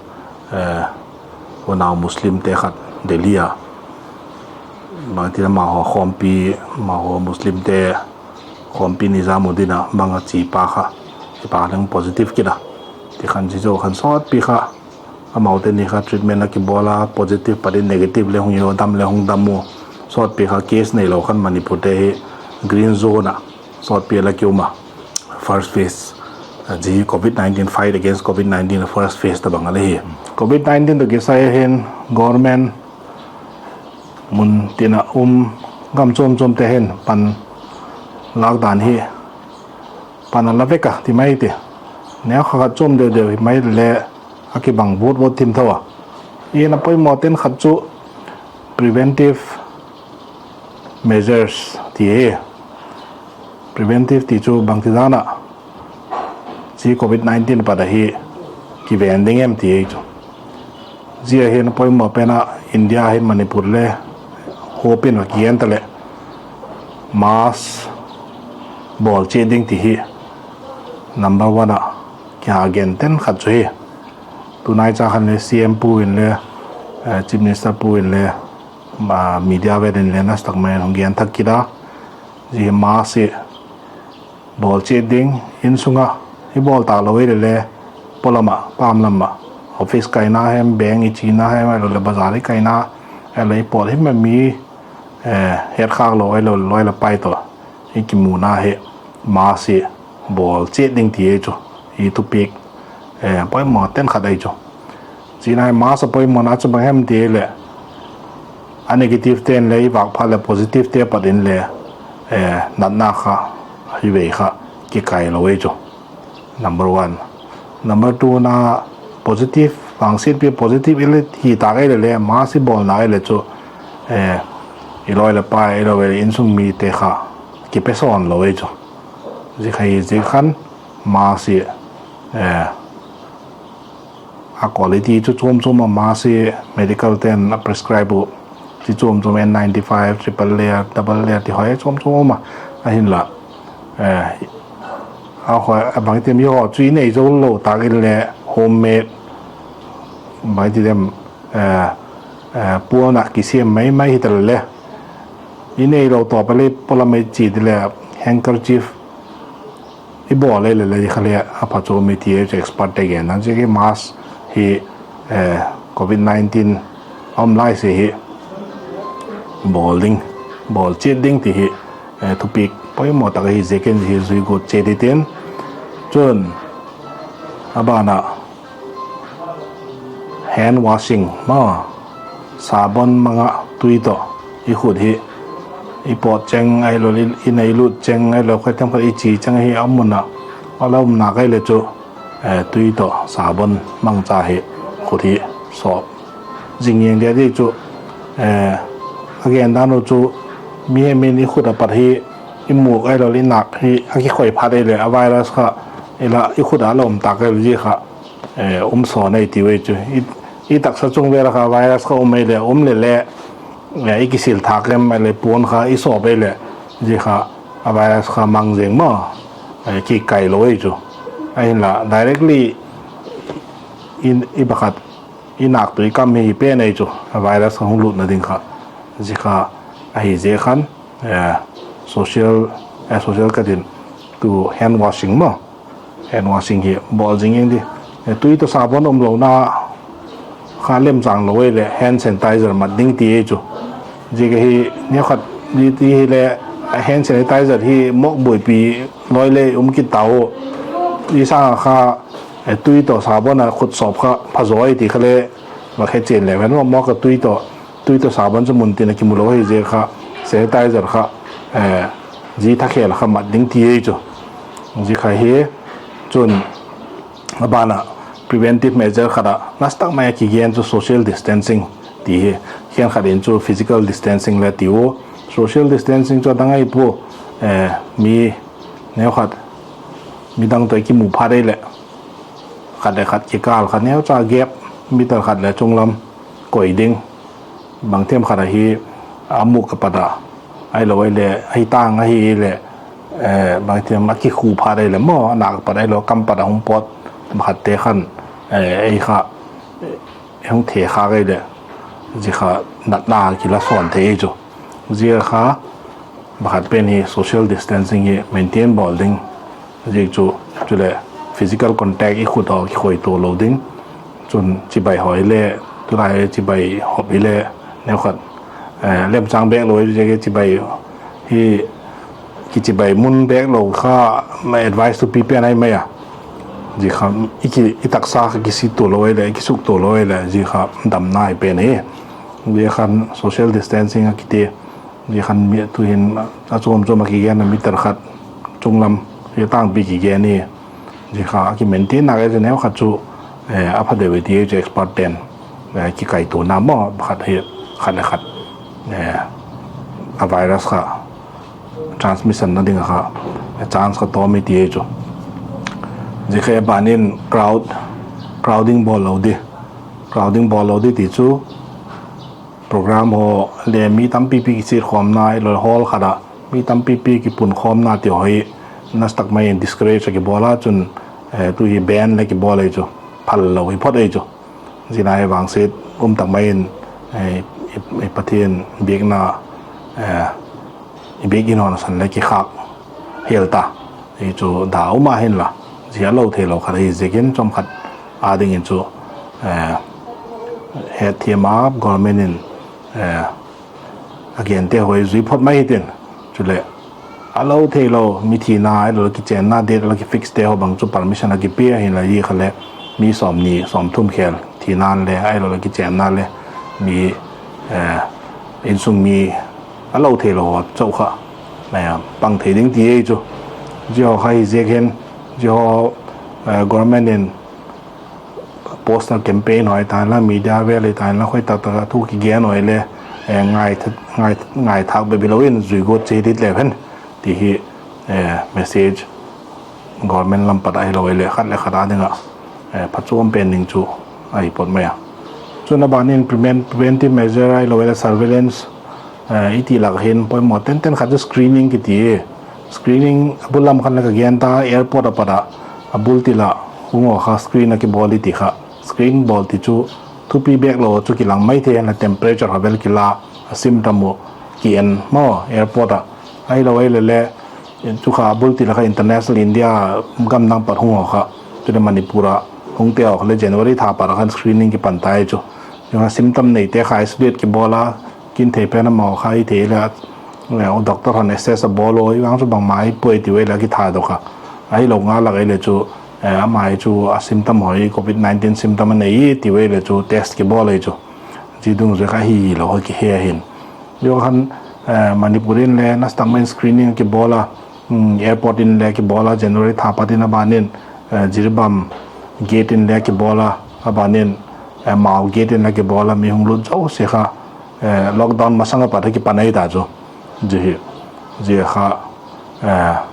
unau Muslimte khat Delhi a, bangtin amahaw khawmpi, amahaw Muslimte khawmpi Nizamuddin a mang a chi pa kha, chi pa leng positive kit a. Ti khan chi zo khan sawtpi kha, amaute ni kha treatment a kibawl a, positive pat in negative le hung hi u, dam le hung dam u. Sawtpi kha case neilo khan Manipurte hi green zone ah sawtpi a la ki um a. First phase, zia covid nineteen, fight against covid nineteen first phase tabang a la hi. Covid nineteen tawh kisai a hin government Mun tin ah um gam chuam chuamte hin pan lâk dan hi pan a la vek a ti mai ti. Neu kha khat chuam deu deu hi mai le a kibang vut vut thim tho a. Zia a poimaw ten khat chu preventive measures ti hi. Preventive ti chu bangtidan ah zia covid nineteen pat ahi kiven ding em ti hi chu. Zia hin a poimaw pen ah India hin Manipur le huap in a kigen taleh mask bawl chiat ding ti hi number one ah kiha gen ten khat chu hi. Tunai cha khan le C M pu in le, Chief Minister pu in le, media vet in le nastak mai hung gen thak kit a. Zia hi mask hi bawl chiat ding, insung ah i bawl talo i le le, polam ah, pam lam ah, office kaina hem, bank i china hem, ahiloleh bazar i kaina, ahiloleh i pawt him mi hetkhâk lo, ahiloleh loi le pai tawh i kimuna hi mask hi bawl chiat ding ti hi chu, i thupiak poimaw ten khat ahi chu. Zia a mask a poimawna chu bang hem ti leh, a negative ten le i vâk phat leh positivete pat in le natna kha hi vei kha kikai lo ahi chu. Number one. Number two na positive, vangsiatpi positive i le hi tâk i le le mask i bawlna i le chu i loi le pai, i lo le insung mite kha kipesawn lo ahi chu. Zia kha hi zia khan mask hi a quality chu chuam chuam a, mask hi medical ten a prescribe uh, chi chuam chuam N ninety-five, triple layer, double layer ti hoi chuam chuam um a, ahinla a bangti em i haw chu i nei zo lo tâk in le homemade, bangti em, puan ah kisêm mai mai hi ta le le, i neilo tawp a le polam i chia ti le handkerchief i bawl le le le kha le a pha chu mi ti chu expertte gen a. Zia hi mask hi covid nineteen a um lai sia hi bawl ding, bawl chiat ding ti hi thupiak poimaw tak ahi ziakin hi zui guat chiat i tin. Chun a ban ah hand washing ma, sabon mang ah tui tawh i khut hi i pawt cheng ahilo, i neilut cheng ahilo, khatem khat i chia cheng hi a mun ah a la umna kai le chu tui tawh sabon mangcha hi khut hi sawp zing ing dia di chu. A gen dan uh chu mihem in i khut a pat hi i mûk ahilo i nâk hi a kikhoi phat ei leh a virus kha i la i khut a la um tâk ei zia kha um sawn ei tiu ei chu. I taksa chung vel a kha virus kha um ei leh um le le i kisil thâk em le puan kha i sawp ei leh zia kha a virus kha mang zing ma, kikai lo ei chu. Ahinla directly i pakhat i nâk tui kam hi pen ei chu a virus kha hung lutna ding kha. Zia kha ahi zia khan social, social ka tin tu hand washing ma, hand washing hi bawl zing ing di. Tui tawh sabon umlona kha lemchâng lo ei leh hand sanitizer mat ding ti ei chu. Zia ka hi neukhat di ti hile hand sanitizer hi mawk buaipi loi le um kit tau. I sâng a kha tui tawh sabon a khut sawp kha phazaw ei ti kha le, va khe chian le ven mawk a tui tawh, tui tawh sabon chu mun tin a kimu lo hi zia kha sanitizer kha zia thakhel a kha mat ding ti ei chu. Zia kha hi chun a ban ah preventive measure khat ah nastak mai a kigen chu social distancing ti hi. Khenkhat in chu physical distancing le tiu. Social distancing chu a dang ahi pua, mi neukhat midang tawh i kimu phat ei leh khat le khat kikâl kha neucha gap meter khat le chunglam koi ding. Bangthem khat ahi a mûk a pat a, ahilo ei le ahi tâng ahi leh bangthem a kikhu phat ei leh maw a nâk a pat ahilo kam pat a hung pawt, pakhatte khan ei kha hung the khâk ei leh zia kha natna kila sawn thei ei chu. Zia kha pakhat pen hi social distancing hi maintain bawl ding. Zia chu, chuleh physical contact i khut a kikhoitua lo ding. Chun chibai haw hile, tulai chibai hop hile, neukhat lemchâng bêk lo hi zia hi chibai hi kichibai mun bêk lo kha advice thupi pen ahi mai a. Zia kha i taksa kha kisittua lo ei leh, kisuktua lo ei leh zia kha damna hi pen hi. Zia khan social distancing a kiti, zia khan mi tu'hin a chuam chuam a kigen a meter khat chunglam hi tangpi kigen hi. Zia kha a kimaintain nak e chu neu khat chu a pha deu i ti chu expert ten kikaituana maw khat hi, khat leh khat a virus kha transmission na ding a kha chance kha tawm i ti chu. Zia kha a ban in crowd, crowding bawl lo di, crowding bawl lo di ti chu program haw le mi tampipi kichiat khawmna, hall khat ah mi tampipi kipunkhawmna ti haw hi nastak mai in discourage a kibawl a chun, tu hi ban le kibawl ei chu, phal lo hi phot ei chu. Zia nai vangsiat um tak mai in Pathian biakna, i biak in haw nasan le kikhâk hial ta, hi chu da um a hinla, zia a lo theilo khat ahi ziakin chawm khat â dingin chu hetthiam a government in a gente haw zui phot mai hitin, chuleh a lo theilo, mi thina, a lo kichênna date a la kifixte haw bang chu permission a kipia hinla, hi kha leh mi sawmni sawmthum khêl thina'n le a lo la kichênna le mi insung mi a lo theilo haw chau kha pang thei ding ti ei chu. Zia haw kha hi ziak hin, zia haw government in poster campaign haw i ta inla, media vêl i ta inla, khoi tak tak a thu kigen haw i le ngaithâk bep hilo in zui guat chi dit leu hen ti hi message government lam pat a hilo i leh khat le khat â ding ah phachuam pen ding chu ahi phot mai a. Chun a ban in preventive measure ahilo i leh surveillance i ti lak hin poimaw tenten khat chu screening kiti. Screening a bul lam khan le ka gen ta, airport a pat ah a bul til ah hung haw kha screen a kibawl i ti kha. Screen bawl ti chu thupi bêk lo chu kilang mai thei inla, temperature haw bêl kila, a symptom uh ki en maw airport ah. Ahilo i leh le chu kha a bul til ah kha international, India gam dang pat hung haw kha, chuleh Manipur ah hungte haw kha le January tha pat ah khan screening kipan tai chu. Zia kha symptom neite kha isolate kibawl a, kin thei pen amau kha i thei le doctor hon assess a bawl a, i vang chu bangma i puai ti ua i leh a kithadok a. Ahilo ngal lak i leh chu ama hi chu a symptom haw hi covid nineteen symptom a nei ti ua i leh chu test kibawl ei chu. Zia dungzui kha hilo kha kihe ahin. Zia khan Manipur in le nasatâk mai in screening kibawl a, airport in le kibawl a, January tha pat in a ban in Jiribam gate in le kibawl a, a ban in Mao gate in le kibawl a, mi hung lut zosia kha lockdown masang a pat a kipan ei ta chu. Zia hi, zia kha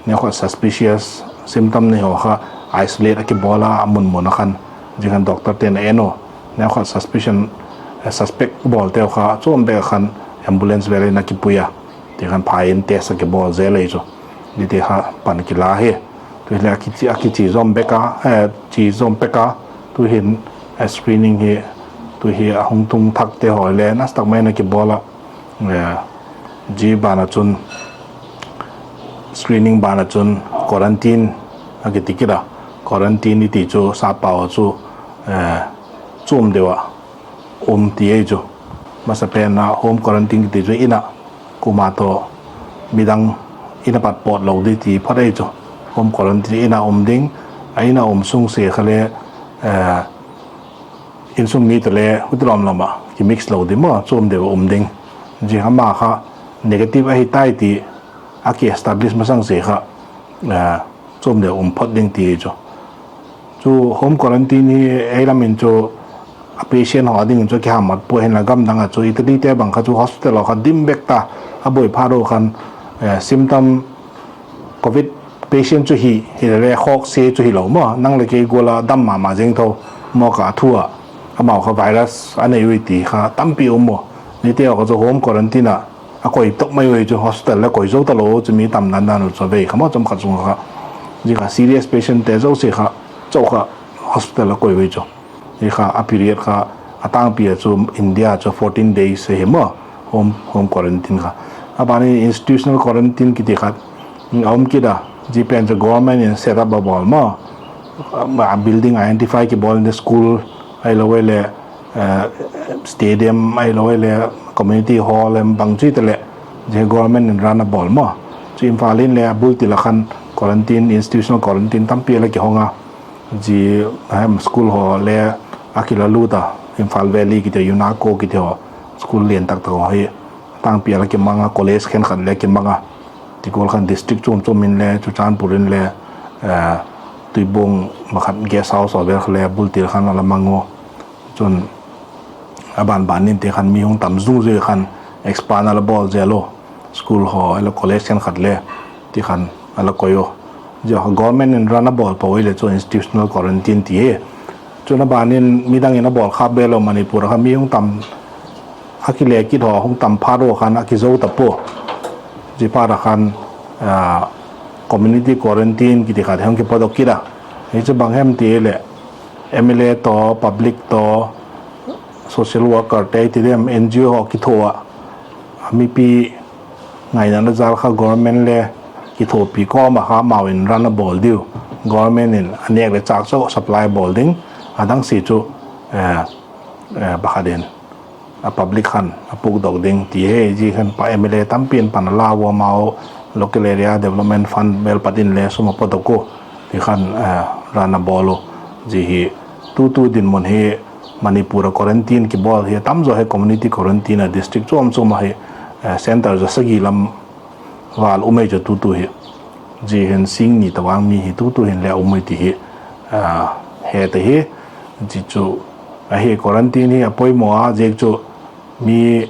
neukhat suspicious symptom nei haw kha isolate a kibawl a, a mun mun a khan, zia khan doctor te'n a en u. Neukhat suspicion, suspect bawlteu kha chuam bek a khan ambulance vêl in a kipui a, ti khan phai in test a kibawl zel ei chu. Zia ti kha pan kila hi. Tu hileh a kichi, a kichi zawm bek a, chi zawm bek a, tu'hin screening hi, tu hi a hung tung thakte haw le nasatâk mai in a kibawl a, zia ban ah chun screening ban ah chun quarantine a kiti kit a. Quarantine i ti chu sappau chu chuam deu ah um ti ei chu. Masapen a home quarantine kiti chu in ah kuama tawh midang in a pat pawt lo di ti phot ei chu. Home quarantine in ah um ding, a in ah um sung sia kha le insung mi tawh le huti lawm lawm ah kimix lo di maw, chuam deu ah um ding. Zia ama kha negative ahi tai ti a kiestablish masang sia kha chuam deu um phot ding ti chu. Chu home quarantine hi ei lam in chu a patient haw dingin chu kihamat pua hinla, gam dang ah chu Italyte bang kha chu hospital haw kha dim bek ta, a buai phat u khan symptom covid patient chu hi, hilele khawksia chu hilo maw, nang leh kei gual a dam ma ma zing tho, mawk ah a thu ah, amau kha virus a nei ui ti kha tampi um u. Niteu kha chu home quarantine ah a koi tok mai ui chu, hospital le koi zo talo chu mi tam dan dan u chu a vei kha maw, chawm khat sung kha. Zia kha serious patientte zosia kha, chau kha hospital a koi ui chu. Hi kha a period kha a tângpi ah chu India chu fourteen days ahi maw, home, home quarantine kha. A ban in institutional quarantine kiti khat a um kit a, zia pen chu government in set up a bawl maw. Building identify kibawl in school ahilo le stadium ahilo le community hall em bang chu hita leh, zia government in run a bawl maw. Chu Imphal in le a bul til ah khan quarantine, institutional quarantine tampi a la kihong a. Zia hem school haw le a kila lut a, Imphal Valley kiti, UNESCO kiti haw, School lian tak tak haw hi tângpi a la kimang a, college khenkhat le kimang a. Ti gual khan district chuam chuam in le, Churachandpur in le, Tuibuong pakhat guest house haw vel kha le bultil khan a la mang u. Chun a ban ban in ti khan mi hung tam zung zui khan expand a la bawl zel u. School haw, ahiloleh college khenkhat le ti khan a la koi u. Zia kha government in run a bawl pua i le chu institutional quarantine ti hi. Chun a ban in midang in a bawl khâk be lo, Manipur ah kha mi hung tam a kile kit haw hung tam phat u khan a kizo ta pua. Zia phat a khan community quarantine kiti khat hung kipawtdok kit a. Hi chu bang hem ti leh, M L A tawh, public tawh, social workerte ti dem, N G O haw kithua ah, a mipi ngainatna jal kha government le kithuapi kawm ah kha amau in run a bawl diu. Government in a nêk leh châk chu supply bawl ding, a dang si chu pakhat in a public khan a pukdok ding ti hi. Zia khan pa M L A tampi in pan a la ua, amau local area development fund vel pat in le sum a pawtdok u, ti khan run a bawl u. Zia hi tutu dinmun hi Manipur ah quarantine kibawl hi a tamzaw hi community quarantine a district chuam chuam ahi, centre za sagi lam val um ei chu tutu hi. Zia hin sîng ni tawh vang mi hi tutu hin le um ei ti hi he ta hi. Zia chu ahi, quarantine hi a poimaw a, ziak chu mi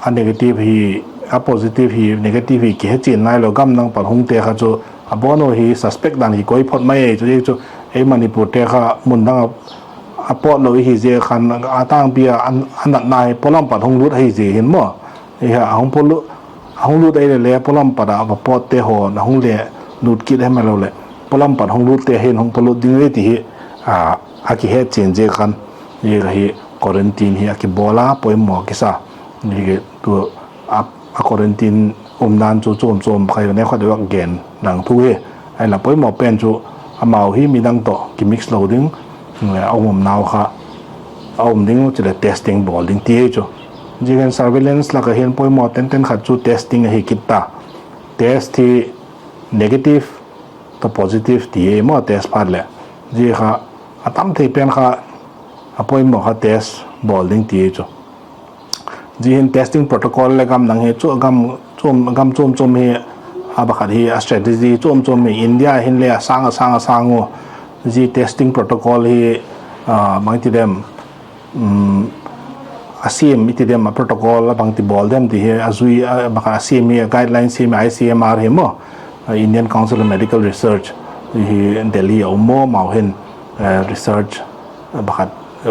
a negative hi, a positive hi negative hi kihechian nailo gamdang pat hungte kha chu a bawn u hi suspect dan kikoi phot mai ei chu. Ziak chu ei Manipurte kha mun dang a pawt lo i hi zia khan a tângpi a a natna hi pawlam pat hung lût ahi zia hin maw, a hung lût ei le le pawlam pat ah a va pawtte haw a hung le lût kit hem lo leh pawlam pat hung lûtte hin hung pawlut ding ei ti hi a kihetchian ziak khan, zia hi quarantine hi a kibawl a poimaw kisa. Zia tu a quarantine umdan chu chuam chuam kha i ne khat vak gen dang thu hi. Ahinla poimaw pen chu amau hi midang tawh kimix lo ding, a um umnau kha a um ding u chuleh testing bawl ding ti ei chu. Zia hin surveillance lak ah hin poimaw tenten khat chu testing ahi kit ta. Test hi negative tawh positive ti ei maw, test phat leh. Zia kha a tam thei pen kha a poimaw kha test bawl ding ti ei chu. Zia hin testing protocol le gam dang hi chu, gam chuam chuam hi a pakhat hi a strategy chuam chuam hi India hin le a sâng a sâng a sâng u. Zia testing protocol hi bang i ti dem, a siam i ti dem, a protocol a bangti bawl dem ti hi a zui, pakhat a siam hi, a guideline siam hi I C M R hi maw, Indian Council of Medical Research hi Delhi a um maw, amau hin research pakhat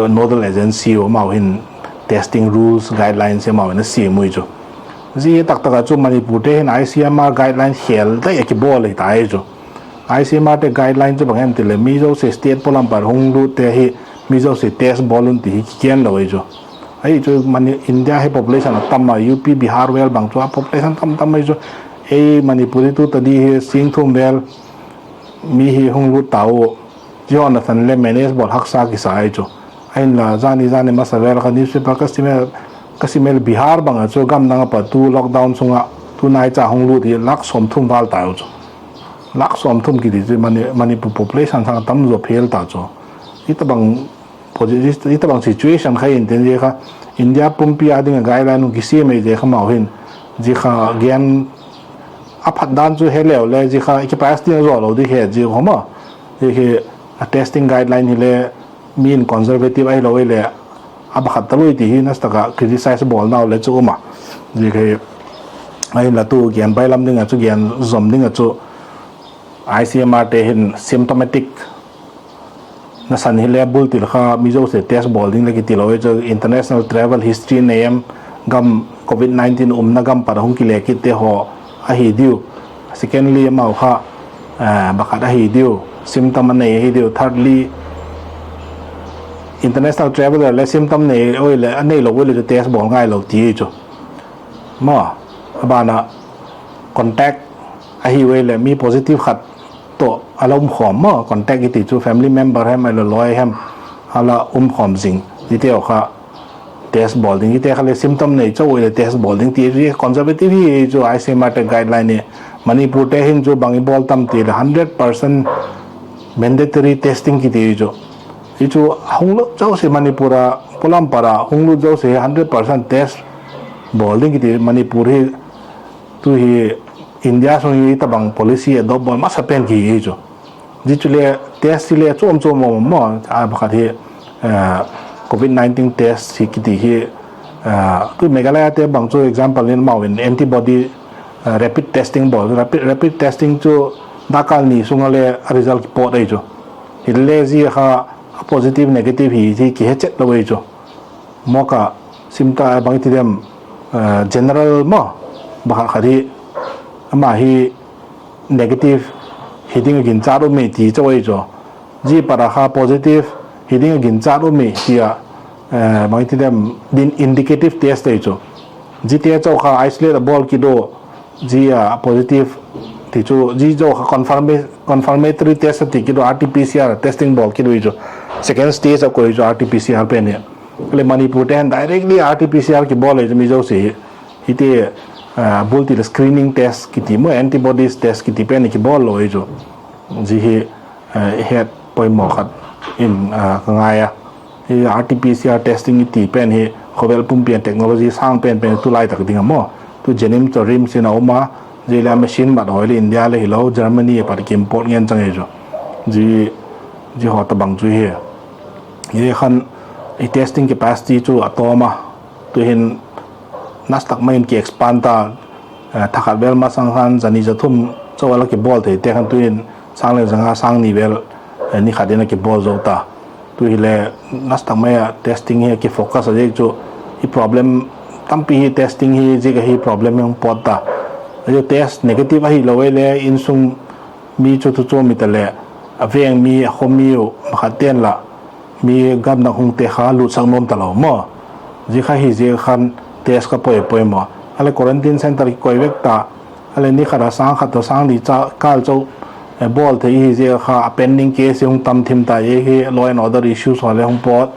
nodal agency u, amau hin testing rules, guidelines hi amau in a siam ui chu. Zia taktak ah chu Manipurte hin I C M R guideline khêl dai a kibawl ahi ta ei chu. I C M R te guideline chu bang hem ti leh mi zosia state pawlam pat hung lutte hi mi zosia test bawl un ti hi kigen lo ei chu. Ahi chu India hi population a tam a, U P, Bihar vel bang chu a population tam tam ei chu. Ei Manipur hi tu ta di hi sîng thum vel mi hi hung lut ta u. Zia haw natna le manage bawl haksa kisa ei chu. Ahinla zani zani masa vel kha newspaper ka sim el, Bihar bang ah chu gam dang ah pat tu lockdown sung ah tu naicha hung lut hi lak sawmthum val ta u chu. Lak sawmthum kiti chu Manipur population sâng a tam zaw phel ta chu. Hitabang situation kha intin zia kha India pumpi a ding a guideline hung kisiam ei zia kha amau hin, zia kha gen a phat dan chu he leu le zia kha capacity a zaw lo di he zia kha maw. Zia hi a testing guideline hile mi in conservative ahilo ei le a pakhat ta lui ti hi nasataka criticize bawlnau le chu um a. Zia kha ahinla tu gen bailam ding ah chu, gen zom ding ah chu I C M R te hin symptomatic nasan hile bultil kha mi zosia test bawl ding le kiti lo ei chu, international travel history nei em, gam covid nineteen umna gam pat a hung kile kitte haw ahi diu. Secondly amau kha pakhat ahi diu, symptom a nei ahi diu. Thirdly international traveller le symptom nei oi le a neilo oi le chu test bawl ngailo ti chu. Maw, a ban ah contact ahi oi le mi positive khat tawh a la um khawm maw, contact i ti chu family member hem ahilo loi hem a la um khawm zing zite kha test bawl ding, zite kha le symptom nei chau oi le test bawl ding ti chu conservative hi chu I C M R te guideline hi. Manipurte hin chu bang i bawl tam ti le hundred percent mandatory testing kiti chu. Hi chu hung lut zosia Manipur a, polam pat a hung lut zosia hi hundred percent test bawl ding kiti Manipur hi tu hi India sung hi tabang policy adopt bawl masa pen ki hi chu. Zia chule test hi le chuam chuam um maw, a pakhat hi covid nineteen test hi kiti hi, tu Meghalaya te bang chu example in amau in antibody rapid testing bawl, rapid, rapid testing chu dakkal ni sung a le a result kipawt ahi chu. Hile zia kha a positive negative hi hi kihechet lo ahi chu. Maw ka sim ta bang i ti dem, general maw, pakhat khat hi ama hi negative hi ding a ginchat um e ti chau ahi chu. Zia pat a kha positive hi ding a ginchat um e ti a, bang i ti dem, indicative test ahi chu. Ziate chau kha isolate a bawl kit u, zia positive ti chu zi zo kha confirma-, confirmatory test a ti kit u, R T P C R testing bawl kit u hi chu. Second stage a koi chu R T P C R pen hi. Le Manipur te hin directly R T P C R kibawl ahi chu mi zosia hi. Hiti, bul ti le screening test kiti maw, antibodies test kiti pen hi kibawl lo ahi chu. Zia hi het poimaw khat in ka ngai a. Hi R T P C R testing i ti pen hi khawvel pumpi a technology sâng pen pen tulai tak ding a maw. Tu JNIMS tawh RIMS in a um a, zia le a machine mat haw le India le hilo, Germany a pat ki import ngen chang ahi chu. Zia, zia haw tabang chu hi. Hi khan i testing capacity chu a tawm a. Tu'hin nasa tak mai in ki expand ta, thakhat vel masang khan za ni za thum chau a la kibawl theite khan tu'hin sâng le za nga, sâng ni vel ni khat in a kibawl zo ta. Tu hile nasa tak mai a testing hi a kifocus a ziak chu i problem tampi hi testing hi ziak ahi problem hi hung pawt ta. Ahi test negative ahilo le insung mi chu thu chuam i ta leh, a veng mi, a khaw mi u pakhat ten la mi gamdang hungte kha lutsak nuam talo maw. Zia kha hi ziak khan test ka poi poi maw. A le quarantine centre kikoi vek ta. A le ni khat a sâng khat tawh sâng li kâl chau bawl thei hi ziak kha a pending case hi hung tam thim ta, hi law and order issues haw le hung pawt.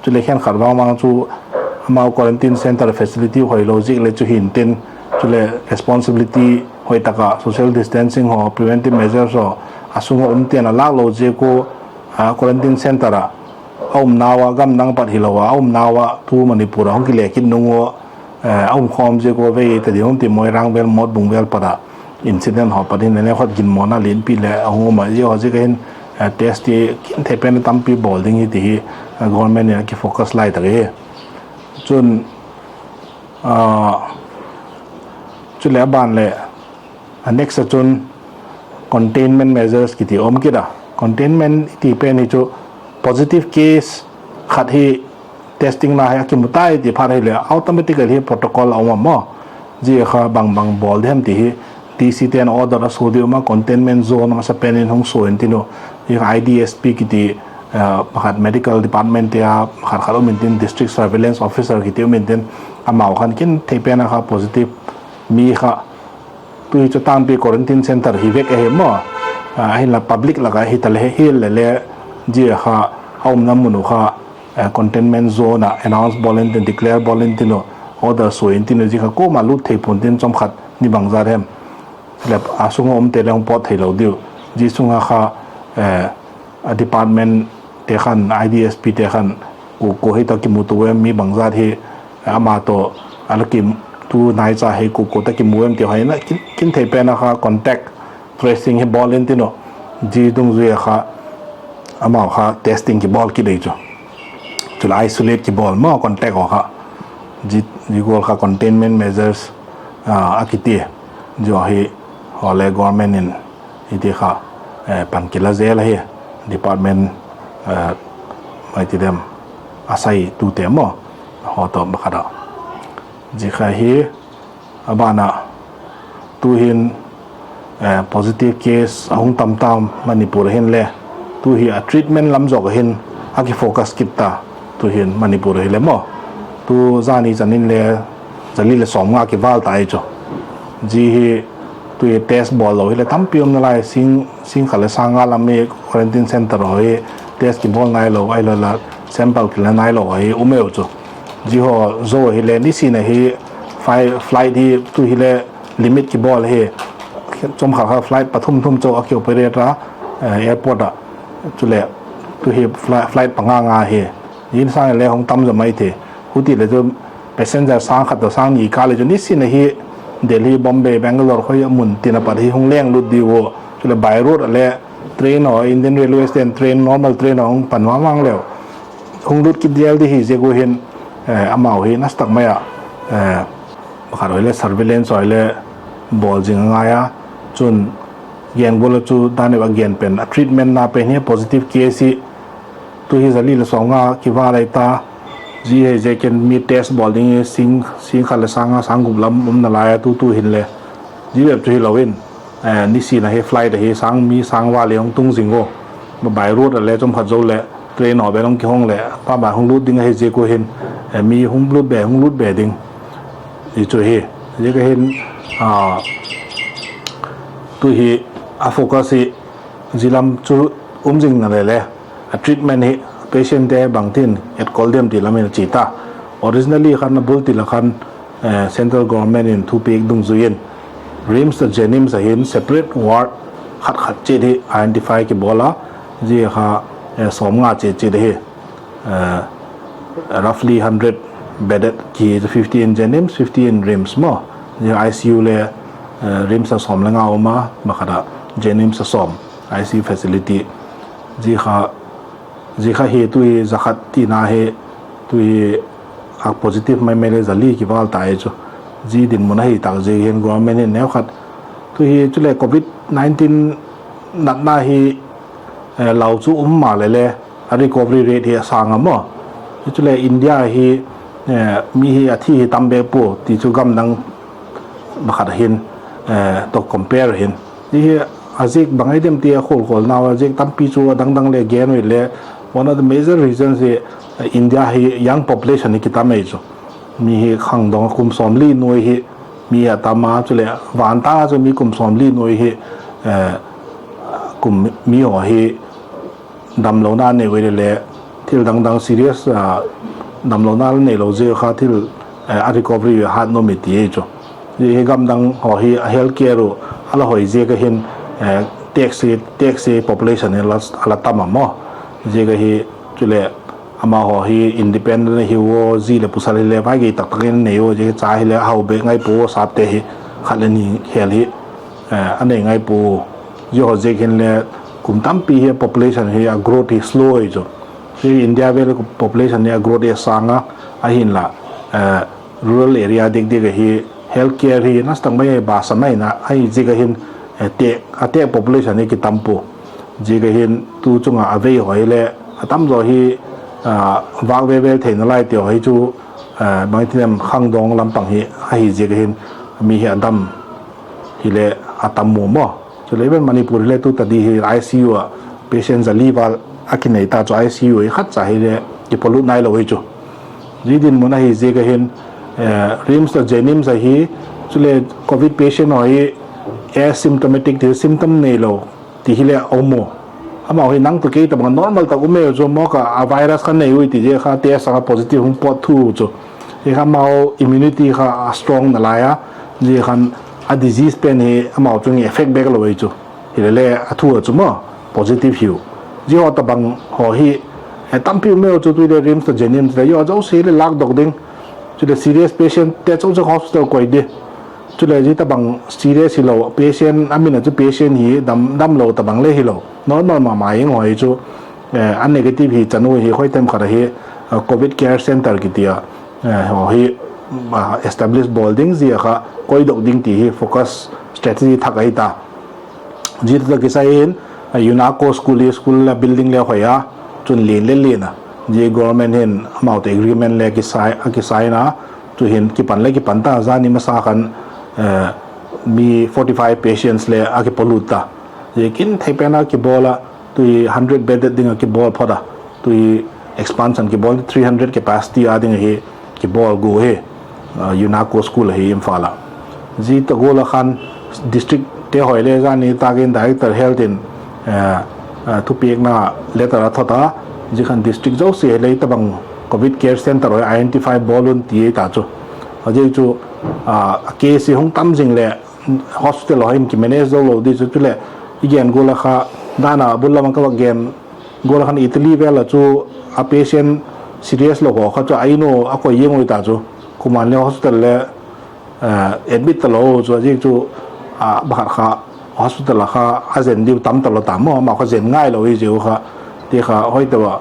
Chule khenkhat vang vang chu amau quarantine centre facility hoilo ziak le chu hintin, chule responsibility hoi tak ah social distancing haw, preventive measures haw a sung a umte'n a lâk lo ziak u, quarantine centre ah a umnau a, gamdang pat hilo a a umnau a, tu Manipur ah hung kile kit nung ua a um khawm ziak ua vei ta ding um ti, Moirang vel, Motbung vel pat ah incident haw pat hin a nekhot ginmawna lianpi le a hung um a, zia haw ziak a hin test ti kin thei pen tampi bawl ding hi ti hi government in a kifocus lai tak ahi. Chun chuleh a ban leh, a next a chun containment measures kiti um kit a. Containment i ti pen hi chu positive case khat hi testing na hi a kimu tai ti phat hileh automatically protocol a um a maw. Zia kha bang bang bawl diam ti hi D C te'n order a sua diu ma, containment zone a masa pen in hung sua intin u. Zia kha I D S P kiti pakhat medical department te a khat khat um intin, district surveillance officer kiti um intin, amau khan kin thei pen a kha positive mi kha tu hi chu tangpi quarantine centre hi vek ahi maw. Ahinla public lak ah hita le hi le le zia kha a umna mun u kha containment zone ah announce bawl intin, declare bawl intin u, order sua intin u, zia kha kuama lut thei pua'n tin, chawmkhat ni bangzat hem le a sung a umte le hung pawt theilo diu. Zia sung a kha a department te khan, I D S P te khan kua kua hi tawh kimutua em, mi bangzat hi ama tawh a la ki, tu naicha hi kua kua tawh kimu em ti haw hi kin thei pen a kha contact tracing hi bawl intin u. Zia dungzui a kha amau kha testing kibawl kit ei chu. Chule isolate kibawl maw contact haw kha. Zia gual kha containment measures a kiti. Zia hi haw le government in hiti kha pan kila zel ahi, department mai ti dem, a sai tute maw, haw tawh pakhat a. Zia kha hi a ban ah tu'hin positive case a hung tam tam Manipur a hin le, tu hi a treatment lam zawk a hin a kifocus kit ta. Tu'hin Manipur a hile maw, tu zani chan in le za li leh sawmnga kival ta ei chu. Zia hi tu hi test bawl lo hile tampi um nalai, sîng khat leh sâng nga lam hi quarantine centre haw hi test kibawl nailo ahilo la, sample kila nailo hi um eu chu. Zia haw zo hile nisin a hi flight hi tu hile limit kibawl hi, chawmkhat kha flight pathum thum chau a ki operate a airport ah. Chuleh Tu hi fli-, flight panga nga hi. Zia sâng le hung tam zaw mai thei. Huti le chu passenger sâng khat tawh sâng ni kâl le chu nisin ahi Delhi, Bombay, Bangalore khoi a mun tin a pat hi hung lenglut diu a. Chuleh by road a le train haw, Indian Railways ten train, normal train haw hung pan ma mang leu hung lut kit dial di hi ziak u hin, amau hi nasa tak mai ah, pakhat hoi le surveillance hoi le bawl zing a ngai a. Chun gen gual a chu dan a gen pen a treatmentna pen hi positive case hi tu hi za li le sawmnga kival ai ta. Zia hi ziakin mi test bawl ding hi sing, sing khat le sâng nga sâng gup lam um nalai a, tu tu hinle zia bep chu hilo in, nisin ahi flight ahi sâng mi sâng val le hung tung zing u. By road a le chawm khat zo leh train haw bel hung kihong leh pa ba hung lut ding ahi ziak u hin, mi hung lut be, hung lut be ding i chu hi. Ziak a hin, tu hi a focus hi zia lam chu um zing na le le, a treatment hi patientte bangtin etkol diam ti lam in a chia ta. Originally khan a bul til a khan, central government in thupiak dungzui in RIMS le JNIMS a hin separate ward khat khat chiat hi identify kibawl a, zia kha sawmnga chiat chiat ahi. Roughly hundred bedded ki chu fifty in JNIMS, fifty in RIMS maw. Zia ICU le RIMS a sawm le nga um a, pakhat a JNIMS a sawm, ICU facility. Zia kha, zia kha hi tu hi za khat tina hi, tu hi a positive mai mai le za li kival ta hi chu. Zia dinmun ahi tak ziak hin government in neukhat tu hi chuleh covid nineteen natna hi lau chu um maleh le a recovery rate hi a sâng a maw. Chuleh India hi mi hi a thi hi tam bêk pua ti chu gam dang pakhat a hin, tawh compare hin, hi a ziak bang ai diam ti a khualkhualnau a ziak tampi chu a dang dang le gen ui le, one of the major reasons hi India hi young population hi kitam ei chu. Mi hi khangdawng a kum sawmli nuai hi mi a tam a, chuleh van ta chu mi kum sawmli nuai hi, kum mi haw hi damlona nei ui le le, thil dang dang serious damlona neilo ziak kha thil a recovery hat nuam i ti ei chu. Hi gam dang haw hi a health care u a la hoi ziak a hin, taxi, taxi population hi a la tam a maw. Ziak ahi, chuleh amahaw hi independent ahi ua, zi leh pasal hile vai gei tak tak in nei ua, zia cha hile hau bêk ngai pua, sapte hi khat le ni khêl hi a nei ngai pua. Zia haw ziak hinle kum tampi hi a population hi a growth hi slow hi chu. Hi India vêl population hi a growth hi a sâng a, ahinla rural area dik dik ahi health care hi nasa tak mai a ba sa mai na ahi ziak a hin, a têk population hi kitam pua. Ziak a hin tu chung ah a vei haw hile a tam zaw hi vâk ve vel theina lai ti haw hi chu, bangti em, khangdawng lam pang hi ahi ziak a hin mi hi a dam hile a tam mu maw. Chuleh even Manipur hile tu tadi hi ICU ah patient za li val a kinei ta chu ICU hi khat cha hile kipolut nailo hi chu. Zia dinmun ahi ziak a hin, RIMS le JNIMS ahi, chuleh covid patient haw hi asymptomatic ti symptom neilo ti hile a um u. Amau hi nang tawh kei tabang normal tak um e chu maw ka a virus kha nei ui ti zia kha test a kha positive hung pawt thu chu. Hi kha amau immunity kha a strong nalai a, zia khan a disease pen hi amau chung hi effect bêk lo ei chu. Hile le a thu a chu maw positive hiu. Zia haw tabang haw hi tampi um e chu tu hile RIMS le JNIMS le zia haw zosia hile lâkdok ding. Chuleh serious patientte chu chu hospital koi di. Chuleh zia tabang serious hilo patient a min a chu patient hi dam, damlo tabang le hilo normal ma ma ing haw hi chu, a negative hi chan u hi khoi tem khat ahi, covid care centre kiti a haw hi establish bawl ding, zia kha koidok ding ti hi focus strategy thak ahi ta. Zia tawh kisai hin, UNESCO school hi school a building le hoi a, chun lian le lian a. Zia government hin amau tawh agreement le a kisign a, tu hin kipan le kipan ta, zani masa khan mi forty five patients le a kipolut ta. Zia kin thei pen a kibawl a, tu hi hundred bedded ding a kibawl phot a, tu hi expansion kibawl three hundred capacity a ding ahi kibawl gu hi, UNESCO school ahi Imphal a. Zia tawh gual a khan districtte hoi le zani tâk in Director Health in thupiakna letter a thot a, zia khan district zosia hile tabang covid care centre hoi identify bawl un ti ei ta chu. Zia chu a case hi hung tam zing leh hospital hoi in kimanage zo lo di chu, chuleh i gen gual a kha dan a bul lam a ka va gen Gual khan Italy vêl ah chu a patient serious lo haw kha chu a in u a koi ziang ui ta chu, kuama'n le hospital le admit talo chu a ziak chu, a pakhat kha hospital ah kha a zen diu tam talo ta maw, amau kha zen ngailo hi ziau kha, ti kha hoite a,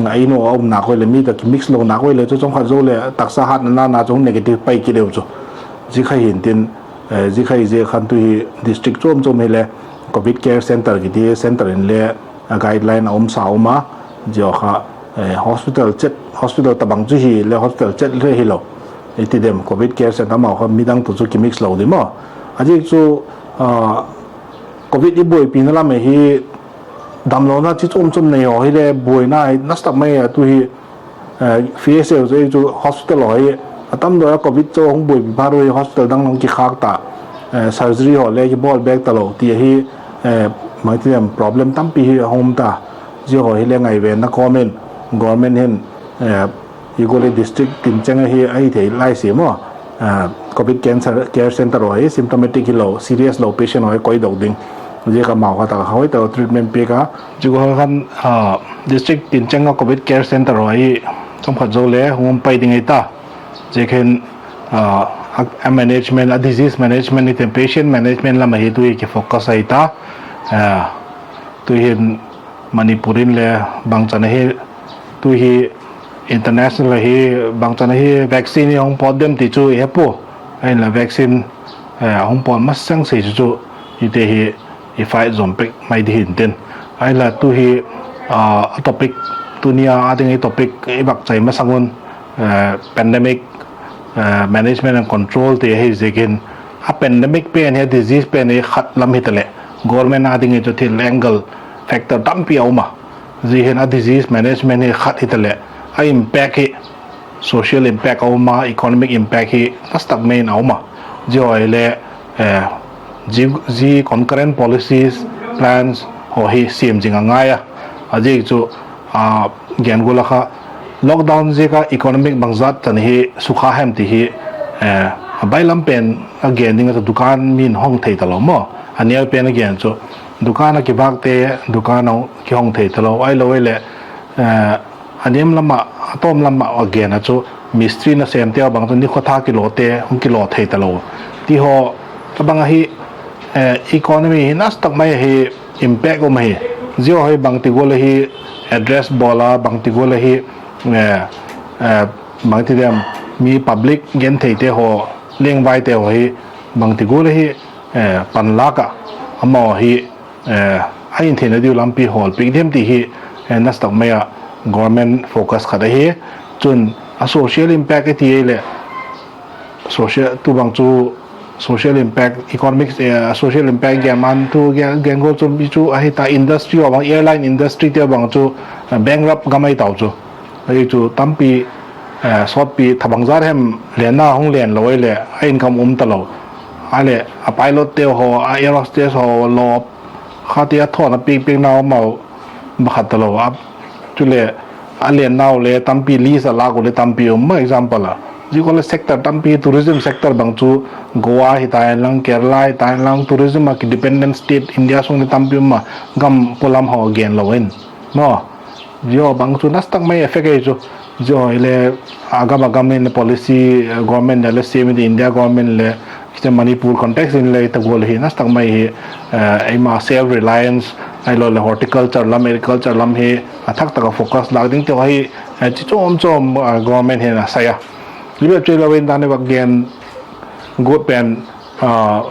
a in u a umna koi leh mi tawh kimix lona koi leh chu chawmkhat zo leh taksa hatna na chu hung negative pai kit deu chu. Zia kha hintin, zia kha hi zia khan tu hi district chuam chuam hile covid care centre kiti centre in le guideline a umsa um a, zia kha hospital chet, hospital tabang chu hile hospital chet le hilo, i ti dem covid care centre amau kha midang tawh chu kimix lo di maw. A ziak chu covid i buaipina lam ahi, damlona chi chuam chuam nei haw hile buaina hi nasa tak mai a tu hi, PHC chu hospital haw hi a tam dawi a covid chu hung buaipi phat u hi hospital dang hung kikhâk ta, surgery haw le kibawl bêk talo ti ahi, bangti em problem tampi hi a hung um ta. Zia haw hile ngaivenna kawm in government hin i gual hi district tincheng ahi, ahi thei lai sia maw, covid care centre haw hi symptomatic hilo, serious lo patient haw hi koidok ding, zia kha amau kha tak a hoite treatment piak a, zia gual khan district tincheng a covid care centre haw hi chawmkhat zo le hung um pai ding ahi ta. Zia khin a management, a disease management i ti em, patient management lam ahi tu hi kifocus ahi ta. Tu hin Manipur in le bangchan ahi, tu hi international ahi, bangchan ahi vaccine hi hung pawt dem ti chu i he pua. Ahinla vaccine a hung pawt masang sei chu, chu hite hi i fight zawm pek mai di hintin. Ahinla tu hi a topic, tuni a ding i topic i vak chai masang un pandemic management and control ti ahi ziakin, a pandemic pen hi, a disease pen hi khat lam hitaleh, government a ding hi chu thil angle, factor tampi a um a. Zia hin a disease management hi khat hitaleh, a impact hi, social impact a um a, economic impact hi nasa tak mai in a um a. Zia haw hile zia concurrent policies, plans haw hi siam zing a ngai a. A ziak chu gen gual a kha lockdown ziak a economic bangzat chan hi sukha hem ti hi, a bailam pen a gen ding a chu dukan mi'n hong thei talo maw. A neu pen a gen chu dukan a kivâkte dukan a kihong thei talo, ahilo leh a nêm lam ah, a tawm lam ah a gen a chu mistri nasêmte bang chu nikhua tha kilawte hung kilaw thei talo. Ti haw a bang ahi, economy hi nasa tak mai ahi, impact um ahi. Zia haw hi bangti gual ahi address bawl a, bangti gual ahi, bangti dem, mi public gentheite haw, lengvaite haw hi bangti gual ahi panlâk ah, amau hi a in theina diu lampi hawlpiak diam ti hi nasa tak mai ah government focus khat ahi. Chun a social impact i ti leh, tu bang chu social impact, economic, social impact gen man thu gen gual chu mi chu ahi ta, industry haw bang, airline industry te bang chu bankrupt gam ahi tau chu. Ahi chu tampi sawtpi thabang zat hem lenna hung len lo ahileh a income um talo. Ahileh a pilotte haw, a air hostess haw law khate a thawn a piakpiakna um a, pakhat talo a. Chuleh a lennau le tampi, lease a lâk u le tampi um a, example a. Zia gual leh sector tampi, tourism sector bang chu Goa hita inlang, Kerala hita inlang, tourism a kidependent state India sung le tampi um a, gam pualam haw gen lo in maw. Zia haw bang chu nasa tak mai effect ahi chu. Zia haw hile a gam a gam in policy, government le le siam i ti, India government le, Manipur context in le ta gual hi nasa tak mai hi eima self reliance ahilo leh horticulture lam, agriculture lam hi a thak tak a focus lâk ding ti hi chi chuam chuam government hin a sai a. Zia bep chu hilo in dan i vak gen guat pen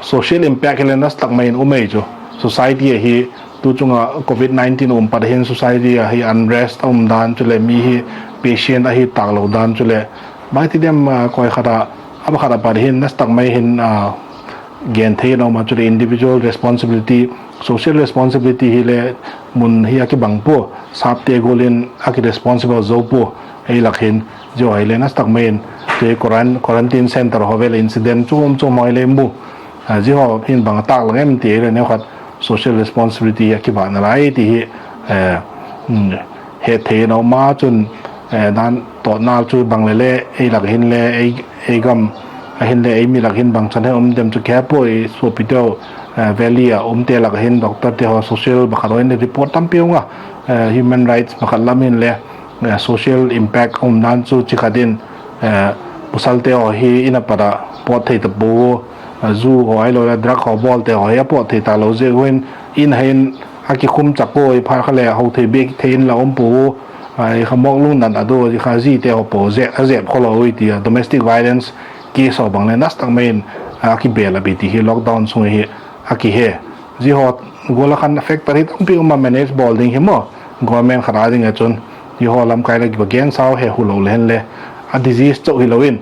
social impact hile nasa tak mai in um ei chu. Society ahi, tu chung ah covid nineteen um pat hin society ahi unrest a um dan chuleh mi hi patient ahi tâk lo dan chuleh bangti dem, koi khat a, a pakhat a pat hin nasa tak mai hin gen thei in a um a, chuleh individual responsibility, social responsibility hile mun hi a kibang pua, sâpte gual in a kiresponsible zo pua. Ei lak hin zia haw hile nasa tak mai in quarantine centre haw vêl incident chuam chuam haw hile mu, zia haw hin bang a tâk lang em ti hile neukhat social responsibility a kibang nalai ti hi het thei in a um a. Chun dan tawtna chu bang le le ei lak hin le ei gam Ahinle ei mi lak hin bangchan he um dem chu kihe puai, suapiteu, valley ah umte lak hin doctorte haw, social pakhat haw in report tampi um a, human rights pakhat lam inle social impact umdan chu chi khat in, pawsalte haw hi in a pat ah pawt thei ta pua, zu haw ahiloleh drug haw bawlte haw hi a pawt thei talo ziak un, in ah hin a kikhum chak ua, phat kha leh ho thei bik thei in la um pua, kha mawk lungdan a du, kha zite haw pua a zep khawlo ui ti a, domestic violence case haw bang le nastak mai in a kibel a bi ti hi lockdown sung hi a kihe. Zia haw gual a khan factor hi tampi um a, manage bawl ding hi maw, government khat a ding ah chun zia haw lamkai la kiba gen sau he hu lo le hen le, a disease chau hilo in,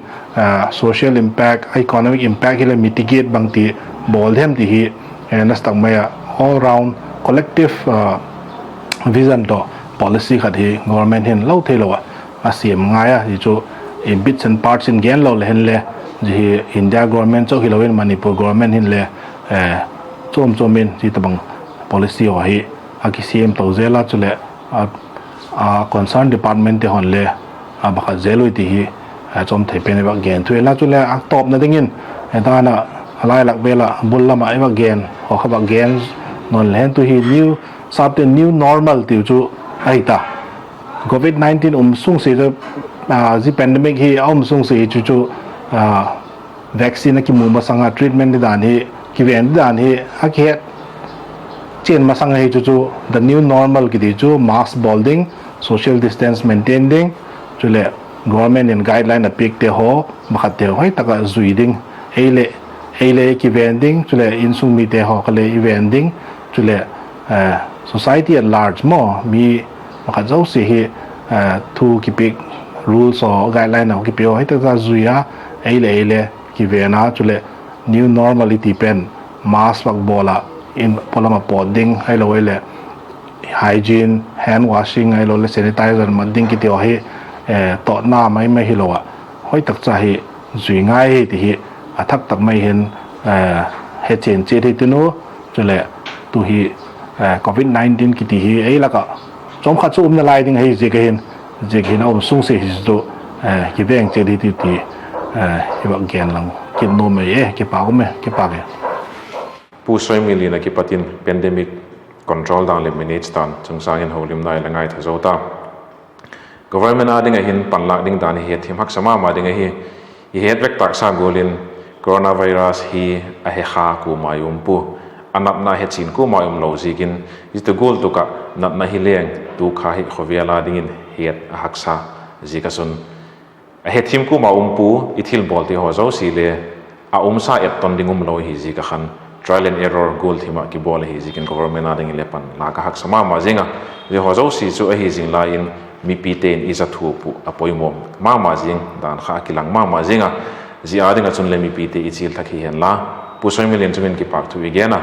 social impact, economic impact hi le mitigate bangti bawl dem ti hi nastak mai a all round collective vision tawh policy khat hi government hin lo theilo ah a siam ngai a, hi chu bits and parts in gen lo le hen le, zia hi India government chau hilo in Manipur government hin le chuam chuam in zia tabang policy haw hi a kisiam to zel a, chuleh a concern departmentte haw'n le a ba khat zel ui ti hi chuam thei pen i vak gen thu ela, chuleh a tawpna dingin, dan ah a lai lak vel ah bul lam ah i vak gen haw kha vak gen nawn le hen, tu hi sapte new normal tiu chu ahi ta. Covid nineteen um sung si chu, zia pandemic hi a um sung si hi chu chu vaccine a kimu masang a treatment didan hi, kiven didan hi a kihet chian masang ahi chu chu, the new normal kiti chu mask bawl ding, social distance maintain ding, chuleh government in guideline a piakte haw, bakhatte haw hoi tak ah zui ding, ei le ei kiven ding, chuleh insung mite haw kha le i ven ding, chuleh society at large maw, mi pakhat zosia hi thu kipiak, rules haw guideline haw kipiak haw hoi tak ah zui a, ei le ei le kiven a, chuleh new normal i ti pen mask vak bawl ah, in pawlam ah pawt ding ahilo leh hygiene, hand washing ahilo leh sanitizer mat ding kiti haw hi tawtna mai mai hilo ah, hoi tak cha hi zui ngai hi ti hi a thak tak mai hin hechian chiat hi tin u. Chuleh tu hi covid nineteen kiti hi ei lak ah chawm khat chu umna lai ding ahi ziak ahin, ziak hin a um sung si hi chu kiveng chiat hi ti ti i vak gen lang kit nuam ei e, kipâk um e, kipâk e. Pu Soimil in a kipat in pandemic control dan leh manage dan chungchâng in holimna i la ngaitha zo ta. Government â ding ah hin panlâk ding dan hi hetthiam haksa ma ma ding ahi. I het vek tâksa gual in coronavirus hi a he kha kuama i um pua, a natna hechian kuama i um lo ziakin, zia tu gual tuk ah natna hi leng tu kha hi khawvel â dingin het a haksa ziak ah chun a hetthiam kuama um pua, i thilbawlte haw zosia le a umsa etton ding um lo hi ziak ah khan trial and error gual thim ah kibawl ahi ziakin government â dingin le panlâk a haksa ma ma zing a. Zia haw zosia chu ahi zing lai in mipite'n i za thup uh a poimaw ma ma zing dan kha a kilang ma ma zing a, zia â ding ah chun le mipite i chial thak hi hen la. Pu Soimil in chung in kipâk thu i gen a.